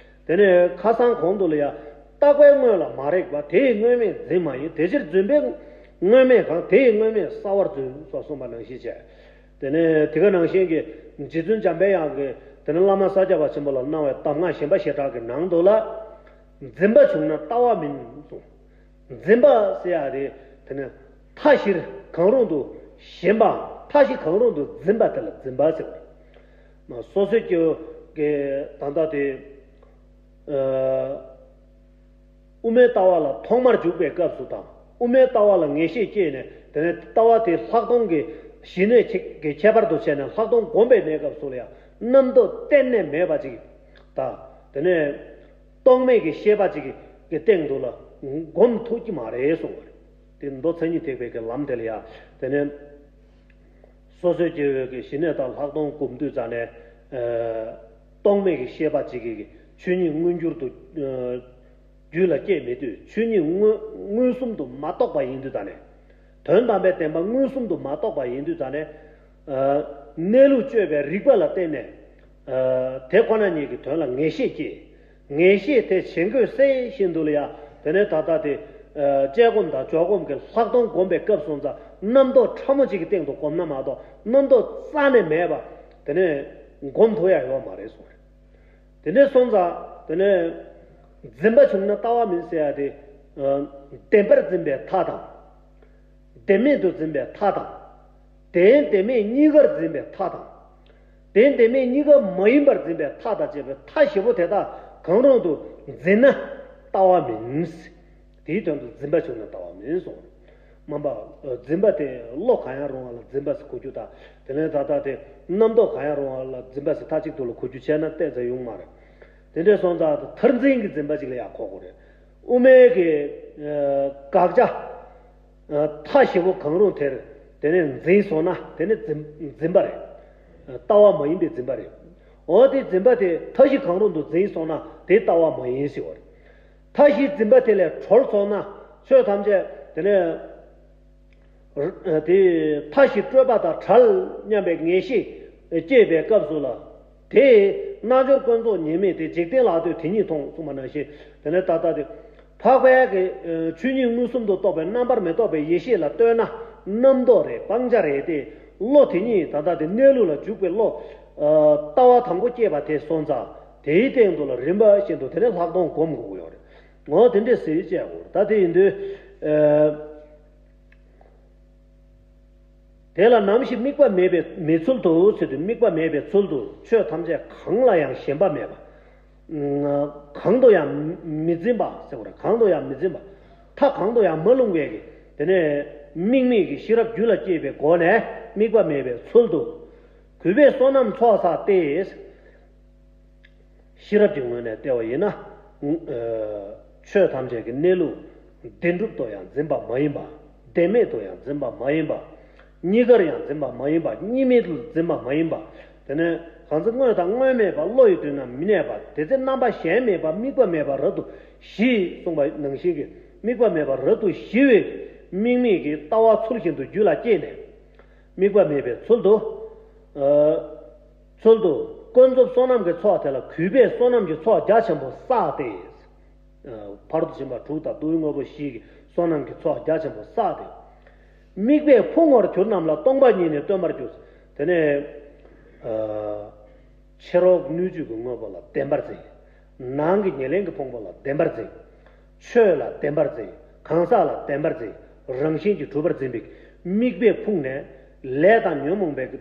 དེ་ནས་ཁ་སང་གོང་དུ་ལ་ཡང་བརྟག་པའི་དངོས་ལ་མ་རེག་པ། དེ་ཡི་དངོས་མེད་འཛིན་མ་ཡིན། དེ་ཕྱིར་རྫུན་པའི་དངོས་མེད་གང་། དེ་ཡི་དངོས་མེད་གསལ་བར་བརྫུན། སོགས་གསུངས་པ་ནང་བཞིན་བྱས། དེ་ནས་དེ་ག་ནང་བཞིན་གྱི་རྗེ་བཙུན་འཇམ་པའི་དབྱངས་ཀྱིས་དེ་ནས་བླ་མ་ས་སྐྱ་པ་ཆེན་པོ་ལ་གནང་བའི་གདམས་ངག་གཞན་པ་ཞེ་དྲག་གི་ནང་དུ་ལ། འཛིན་པ་བྱུང་ན་ལྟ་བ་མིན་གསུངས། འཛིན་པ་ཟེར་ཡ་དེ་དེ་ནས་མཐའ་བཞིར་གང་རུང་དུ་ཞེན་པའམ་མཐའ་བཞི་གང་རུང་དུ་འཛིན་པ་དེ་ལ་འཛིན་པ་ཟེར་བ་རེད། སོ་སོའི་སྐྱེ་བོ་གི་ད་ལྟ་དེ། ཨ། དབུ་མའི་ལྟ་བ་ལ་ཐོག་མར་འཇུག་པའི་སྐབས་སུ་དང་། དབུ་མའི་ལྟ་བ་ལ་ངེས་ཤེས་སྐྱེས་ནས་དེ་ནས་ལྟ་བ་དེ་ལྷག་མཐོང་གི་ཞི་གནས་ཀྱི་ཁྱད་པར་དུ་བྱས་ནས་ལྷག་མཐོང་བསྒོམ་པའི་གནས་སྐབས་སུ་ལ་ཡང་རྣམ་རྟོག་གཏན་ནས་མེད་པ་ཅིག་དང་། དེ་ནས་རྟོག་མེད་ཀྱི་ཤེས་པ་ཅིག་གི་སྟེང་དུ་ལ་བསྒོམ་ཐུབ་ཀྱི་མ་རེད་གསུངས་པ་རེད། དེ་མདོ་མཚན་ཉིད་ཐེག་པའི་གི་ལམ་དེ་ལ་ཡང་དེ་ནས། སོ་སོའི་སྐྱེ་བོའི་གི་ཞི་གནས་དང་ལྷག་མཐོང་སྒོམ་དུས་ཙ་ནས། ཨ། རྟོག་མེད་ཀྱི་ཤེས་པ་གཅིག་གིས་ཆོས་ཉིད་མངོན་གྱུར་དུ། ཨ། རྒྱུད་ལ་སྐྱེས་མེད་དུས་ཆོས་ཉིད་མངོན་མངོན་སུམ་དུ་མ་རྟོགས་པ་ཡིན་དུས་ཙ་ནས། དོན་དམ་པའི་བདེན་པ་མངོན་སུམ་དུ་མ་རྟོགས་པ་ཡིན་དུས་ཙ་ནས། ཨ། གནས་ལུགས་དཔྱོད་པའི་རིག་པ་ལ་བརྟེན་ནས། ཨ། དེ་ཁོ་ན་ཉིད་ཀྱི་དོན་ལ་ངེས་ཤེས་སྐྱེས། ངེས་ཤེས་དེ་བྱེད་དགོས་གསལ་བཞིན་དུ་ལ་ཡ། དེ་ནས་ད་ལྟ་དེ། ཨ། དཔྱད་སྒོམ་དང་འཇོག་སྒོམ་གྱི་ལྷག་མཐོང་སྒོམ་པའི་སྐབས་སོང་ཙང་རྣམ་རྟོག་ཕྲ་མོ་གཅིག་གི་སྟེང་དུ་སྒོམ་ན་མ་གཏོགས་རྣམ་རྟོག་རྩ་ནས་མེད་པ་དེ་ནས་སྒོམ་ཐུབ་ཡ་ཡོད་མ་རེད་གསུངས་རེད། དེ་འདྲ་སོང་ཙང་དེ་ནས་འཛིན་པ་བྱུང་ན་ལྟ་བ་མིན་ཟེར་ཡ་དེ། ཨ། བདེན་པར་འཛིན་པའི་མཐའ་དང་། བདེན་མེད་དུ་འཛིན་པའི་མཐའ་དང་། བདེན་བདེན་མེད་གཉིས་ཀར་འཛིན་པའི་མཐའ་དང་། བདེན་བདེན་མེད་གཉིས་ཀ་མ་ཡིན་པར་འཛིན་པའི་མཐའ་དང་བཅས་པའི་མཐའ་བཞི་པོ་དེ་དག་གང་རུང་དུ་འཛིན་ན་ལྟ་བ་མིན། དེའི་དོན་དུ་འཛིན་པ་བྱུང་ན་ལྟ་བ་མིན་གསུངས། མ་པ། འཛིན་པ་དེ་བློ་གང་ཡང་རུང་བ་ལ་འཛིན་པ་ཟེར་གོ་རྒྱུ་དང་། དེ་ནས་ད་ལྟ་དེ་རྣམ་རྟོག་གང་ཡང་རུང་བ་ལ་འཛིན་པ་ཟེར་མཐའ་གཅིག་ཏུ་ལ་གོ་རྒྱུ་བྱས་ན་ཏོག་ཙམ་ཡོང་མ་རེད། དེ་འདྲ་སོང་ཙང་མཐར་འཛིན་གྱི་འཛིན་པ་ཅིག་ལ་ཡང་གོ་དགོས་རེད། དབུ་མའི་གི། ཨ། དགག་བྱ། ཨ། མཐའ་བཞི་པོ་གང་རུང་དེར་དེ་ནས་འཛིན་སོང་ན་དེ་ནི་འཛིན་འཛིན་པ་རེད། ལྟ་བ་མ་ཡིན་པའི་འཛིན་པ་རེད། འོ་དེ་འཛིན་པ་དེ་མཐའ་བཞི་གང་རུང་དུ་འཛིན་སོང་ན་དེ་ལྟ་བ་མ་ཡིན་ཟེར་བ་རེད། མཐའ་བཞིའི་འཛིན་པ་དེ་ལས་གྲོལ་སོང་ན་ཆོས་ཐམས་ཅད་དེ་ནས། དེ་མཐའ་བཞི་སྤྲོས་པ་དང་བྲལ་སྙམ་པའི་ངེས་ཤེས་སྐྱེས་པའི་སྐབས་སུ་ལ། དེས་རྣལ་འབྱོར་ཀུན་རྫོབ་ཉེས་དམིགས་ཏེ། འཇིག་རྟེན་ལྷག་ལྟོས་དེ་ཉིད་མཐོང་གསུངས་པ་ནང་བཞིན། དེ་ནས་ད་ལྟ་དེ་འཕགས་པའི་གི་ཆོས་ཉིད་མངོན་སུམ་དུ་རྟོགས་པའི་རྣམ་པར་མི་རྟོག་པའི་ཡེ་ཤེས་ལ་ལྟོས་ན་རྣམ་རྟོག་རེད། སྤང་བྱ་རེད་དེ། བློ་དེ་ཉིད་ད་ལྟ་དེ་གནས་ལུགས་ལ་འཇུག་པའི་བློ། ལྟ་བ་དང་པོ་སྐྱེས་པ་དེ་སོང་ཙང་དེའི་སྟེང་དུ་ལ་རིམ་པ་བཞིན་དུ་དེ་ནས་ལྷག་མཐོང་སྒོམ་དགོས་ཀྱི་ཡོད་རེད། འོ་དེ་འདྲས་ཟེར་བྱས་གོ། ད་དེ་ཡིན་དུས། དེ་ལ་ནམ་ཞིག་དམིགས་པ་མེད་པའི་མེད་ཚུལ་དུ་ཟེར་དུས། དམིགས་པ་མེད་པའི་ཚུལ་དུ་ཆོས་ཐམས་ཅད་གང་ལ་ཡང་ཞེན་པ་མེད་པ། གང་དུ་ཡང་མི་འཛིན་པ་ཟེར་བ་རེད། གང་དུ་ཡང་མི་འཛིན་པ། མཐའ་གང་དུ་ཡང་མ་ལྷུང་བའི་གི་དེ་ནས་དམིགས་མེད་ཀྱི་ཤེས་རབ་རྒྱུད་ལ་སྐྱེས་པའི་སྒོ་ནས་དམིགས་པ་མེད་པའི་ཚུལ་དུ། གུས་པས་བསོད་ནམས་ཚོགས་བསགས་ཏེ། ཤེས་རབ་ཀྱི་ངོས་ནས་བལྟས་པ་ཡིན་ན། ཨ། ཆོས་ཐམས་ཅད་ཀྱི་གནས་ལུགས་བདེན་གྲུབ་ཏུ་ཡང་འཛིན་པ་མ་ཡིན་པ། བདེན་མེད་དུ་ཡང་འཛིན་པ་མ་ཡིན་པ། གཉིས་ཀར་ཡང་འཛིན་པ་མ་ཡིན་པ། གཉིས་མེད་དུ་འཛིན་པ་མ་ཡིན་པ། དེ་ནས་གང་ཚེ་དངོས་དང་དངོས་མེད་པ། བློ་ཡི་མདུན་ན་མི་གནས་པ། དེ་ཚེ་རྣམ་པ་གཞན་མེད་པ། དམིགས་པ་མེད་པ་རབ་ཏུ་ཞི། གསུངས་པ་ནང་བཞིན་གྱི་དམིགས་པ་མེད་པ་རབ་ཏུ་ཞི་བའི་དམིགས་མེད་ཀྱི་ལྟ་བ་ཚུལ་བཞིན་དུ་རྒྱུད་ལ་སྐྱེས་ནས། དམིགས་པ་མེད་པའི་ཚུལ་དུ། ཨ། ཚུལ་དུ་ཀུན་རྫོབ་བསོད་ནམས་ཀྱི་ཚོགས་དེ་ལ་གུས་པས་བསོད་ནམས་ཀྱི་ཚོགས་རྒྱ་ཆེན་པོ་བསགས་ཏེ། ཨ། ཕ་རོལ་ཏུ་ཕྱིན་པ་དྲུག་དང་རྡོ་རྗེ་དངོས་པོ་བཞི་གི་བསོད་ནམས་ཀྱི་ཚོགས་རྒྱ་ཆེན་པོ་བསགས་ཏེ། དམིགས་པས་ཕུང་བར་གྱུར་རྣམས་ལ། སྟོང་པ་ཉིད་ནི་སྟོན་པར་འགྱུར། དེ་ནས། ཨ། ཕྱི་རོལ་སྣོད་བཅུད་ཀྱི་དངོས་པོ་ལ་བདེན་པར་འཛིན། ནང་གི་ཉེར་ལེན་གྱི་ཕུང་པོ་ལ་བདེན་པར་འཛིན། ཆོས་ལ་བདེན་པར་འཛིན། གང་ཟག་ལ་བདེན་པར་འཛིན། རང་བཞིན་གྱིས་གྲུབ་པར་འཛིན་པའི་དམིགས་པས་ཕུང་ནས། ལས་དང་ཉོན་མོངས་པའི་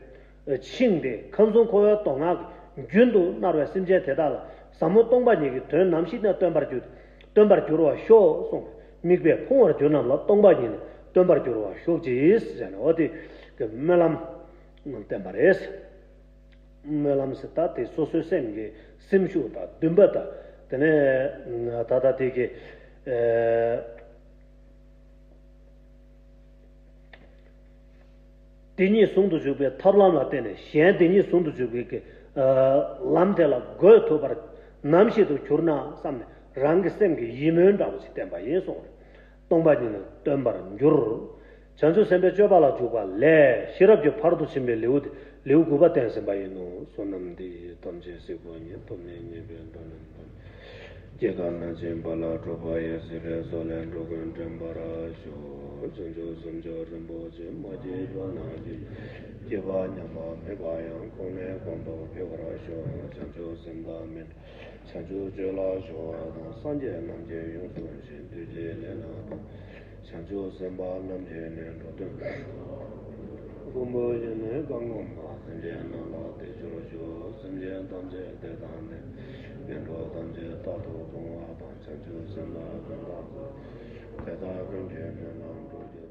འཆིང་སྟེ་ཁམས་གསུམ་འཁོར་བའི་སྡུག་བསྔལ་རྒྱུན་དུ་མནར་བའི་སེམས་ཅན་དེ་དག་ལ་ཟབ་མོ་སྟོང་པ་ཉིད་ཀྱི་དོན་ནམ་ཞིག་ན་སྟོན་པར་འགྱུར། སྟོན་པར་འགྱུར་བར་ཤོག་གསུངས། དམིགས་པས་ཕུང་བར་གྱུར་རྣམས་ལ། སྟོང་པ་ཉིད་ནི་སྟོན་པར་འགྱུར་བར་ཤོག་ཅིག་ཟེར་ནས། འོ་དེ་གི་སྨོན་ལམ་བསྟན་པ་རེད། སྨོན་ལམ་ཟེར་ད་དེ་སོ་སོའི་སེམས་ཀྱི་སེམས་ཤུགས་དང་འདུན་པ་དང་། དེ་ནས་ད་ལྟ་དེ་གི། ཨ། དེ་ཉིད་ཟུང་དུ་འཇུག་པའི་ཐབས་ལམ་ལ་བརྟེན་ནས་གཞན་དེ་ཉིད་ཟུང་དུ་འཇུག་པའི་གི་ལམ་དེ་ལ་བགོས་ཐུབ་པར་ནམ་ཞིག་ཏུ་གྱུར་ན་བསམ་ནས་རང་གི་སེམས་ཀྱི་ཡིད་སྨོན་འདྲ་བོ་ཞིག་བསྟན་པ་ཡིན་གསུངས། སྟོང་པ་ཉིད་ནི་སྟོན་པར་འགྱུར། བྱང་ཆུབ་སེམས་དཔའི་སྤྱོད་པ་ལ་འཇུག་པ་ལས་ཤེས་རབ་ཀྱི་ཕ་རོལ་ཏུ་ཕྱིན་པའི་ལེའུ་སྟེ་ལེའུ་དགུ་པ་བསྟན་ཟིན་པ་ཡིན་ནོ། བསོད་ནམས་འདི་ཡིས་ཐམས་ཅད་གཟིགས་པ་ཉིད། ཐོབ་ནས་ཉེས་པའི་དགྲ་རྣམས་ཕམ། སྐྱེ་རྒ་ན་འཆིའི་རྦ་རླབས་འཁྲུགས་པ་ཡི། སྲིད་པའི་མཚོ་ལས་འགྲོ་ཀུན་འདྲེན་པར་ཤོག། བྱང་ཆུབ་སེམས་མཆོག་རིན་པོ་ཆེ། མ་སྐྱེས་པ་ན་སྐྱེས། སྐྱེས་པ་ཉམས་པ་མེད་པ་ཡང་། གོང་ནས་གོང་དུ་འཕེལ་བར་ཤོག། བྱང་ཆུབ་སེམས་དཔའ་མི་འདྲ་བྱང་ཆུབ་སྤྱོད་ལ་སྦྱོར་བ་དང་། སངས་རྒྱས་རྣམས་ཀྱིས་ཡོངས་སུ་ཞིང་། བདུད་ཀྱི་ལས་རྣམས་དང་། བྱང་ཆུབ་སེམས་དཔའ་རྣམས་ཀྱིས་ནི། འགྲོ་དོན་ཕུང་པོ་ཡི་ནི་བཀའ་ངོ་མ། སེམས་ཅན་རྣམས་ལ་དེ་སྦྱོར་ཤོག། སེམས་ཅན་ཐམས་ཅད་བདེ་དང་ལྡན། ངན་འགྲོ་ཐམས་ཅད་རྟག་ཏུ་སྟོང་བ་དང་། བྱང་ཆུབ་སེམས་དཔའ་ཀུན་བདག་འཛིན། དེ་དག་ཀུན་གྱི་སྨོན་ལམ་འགྲུབ་ཀྱི།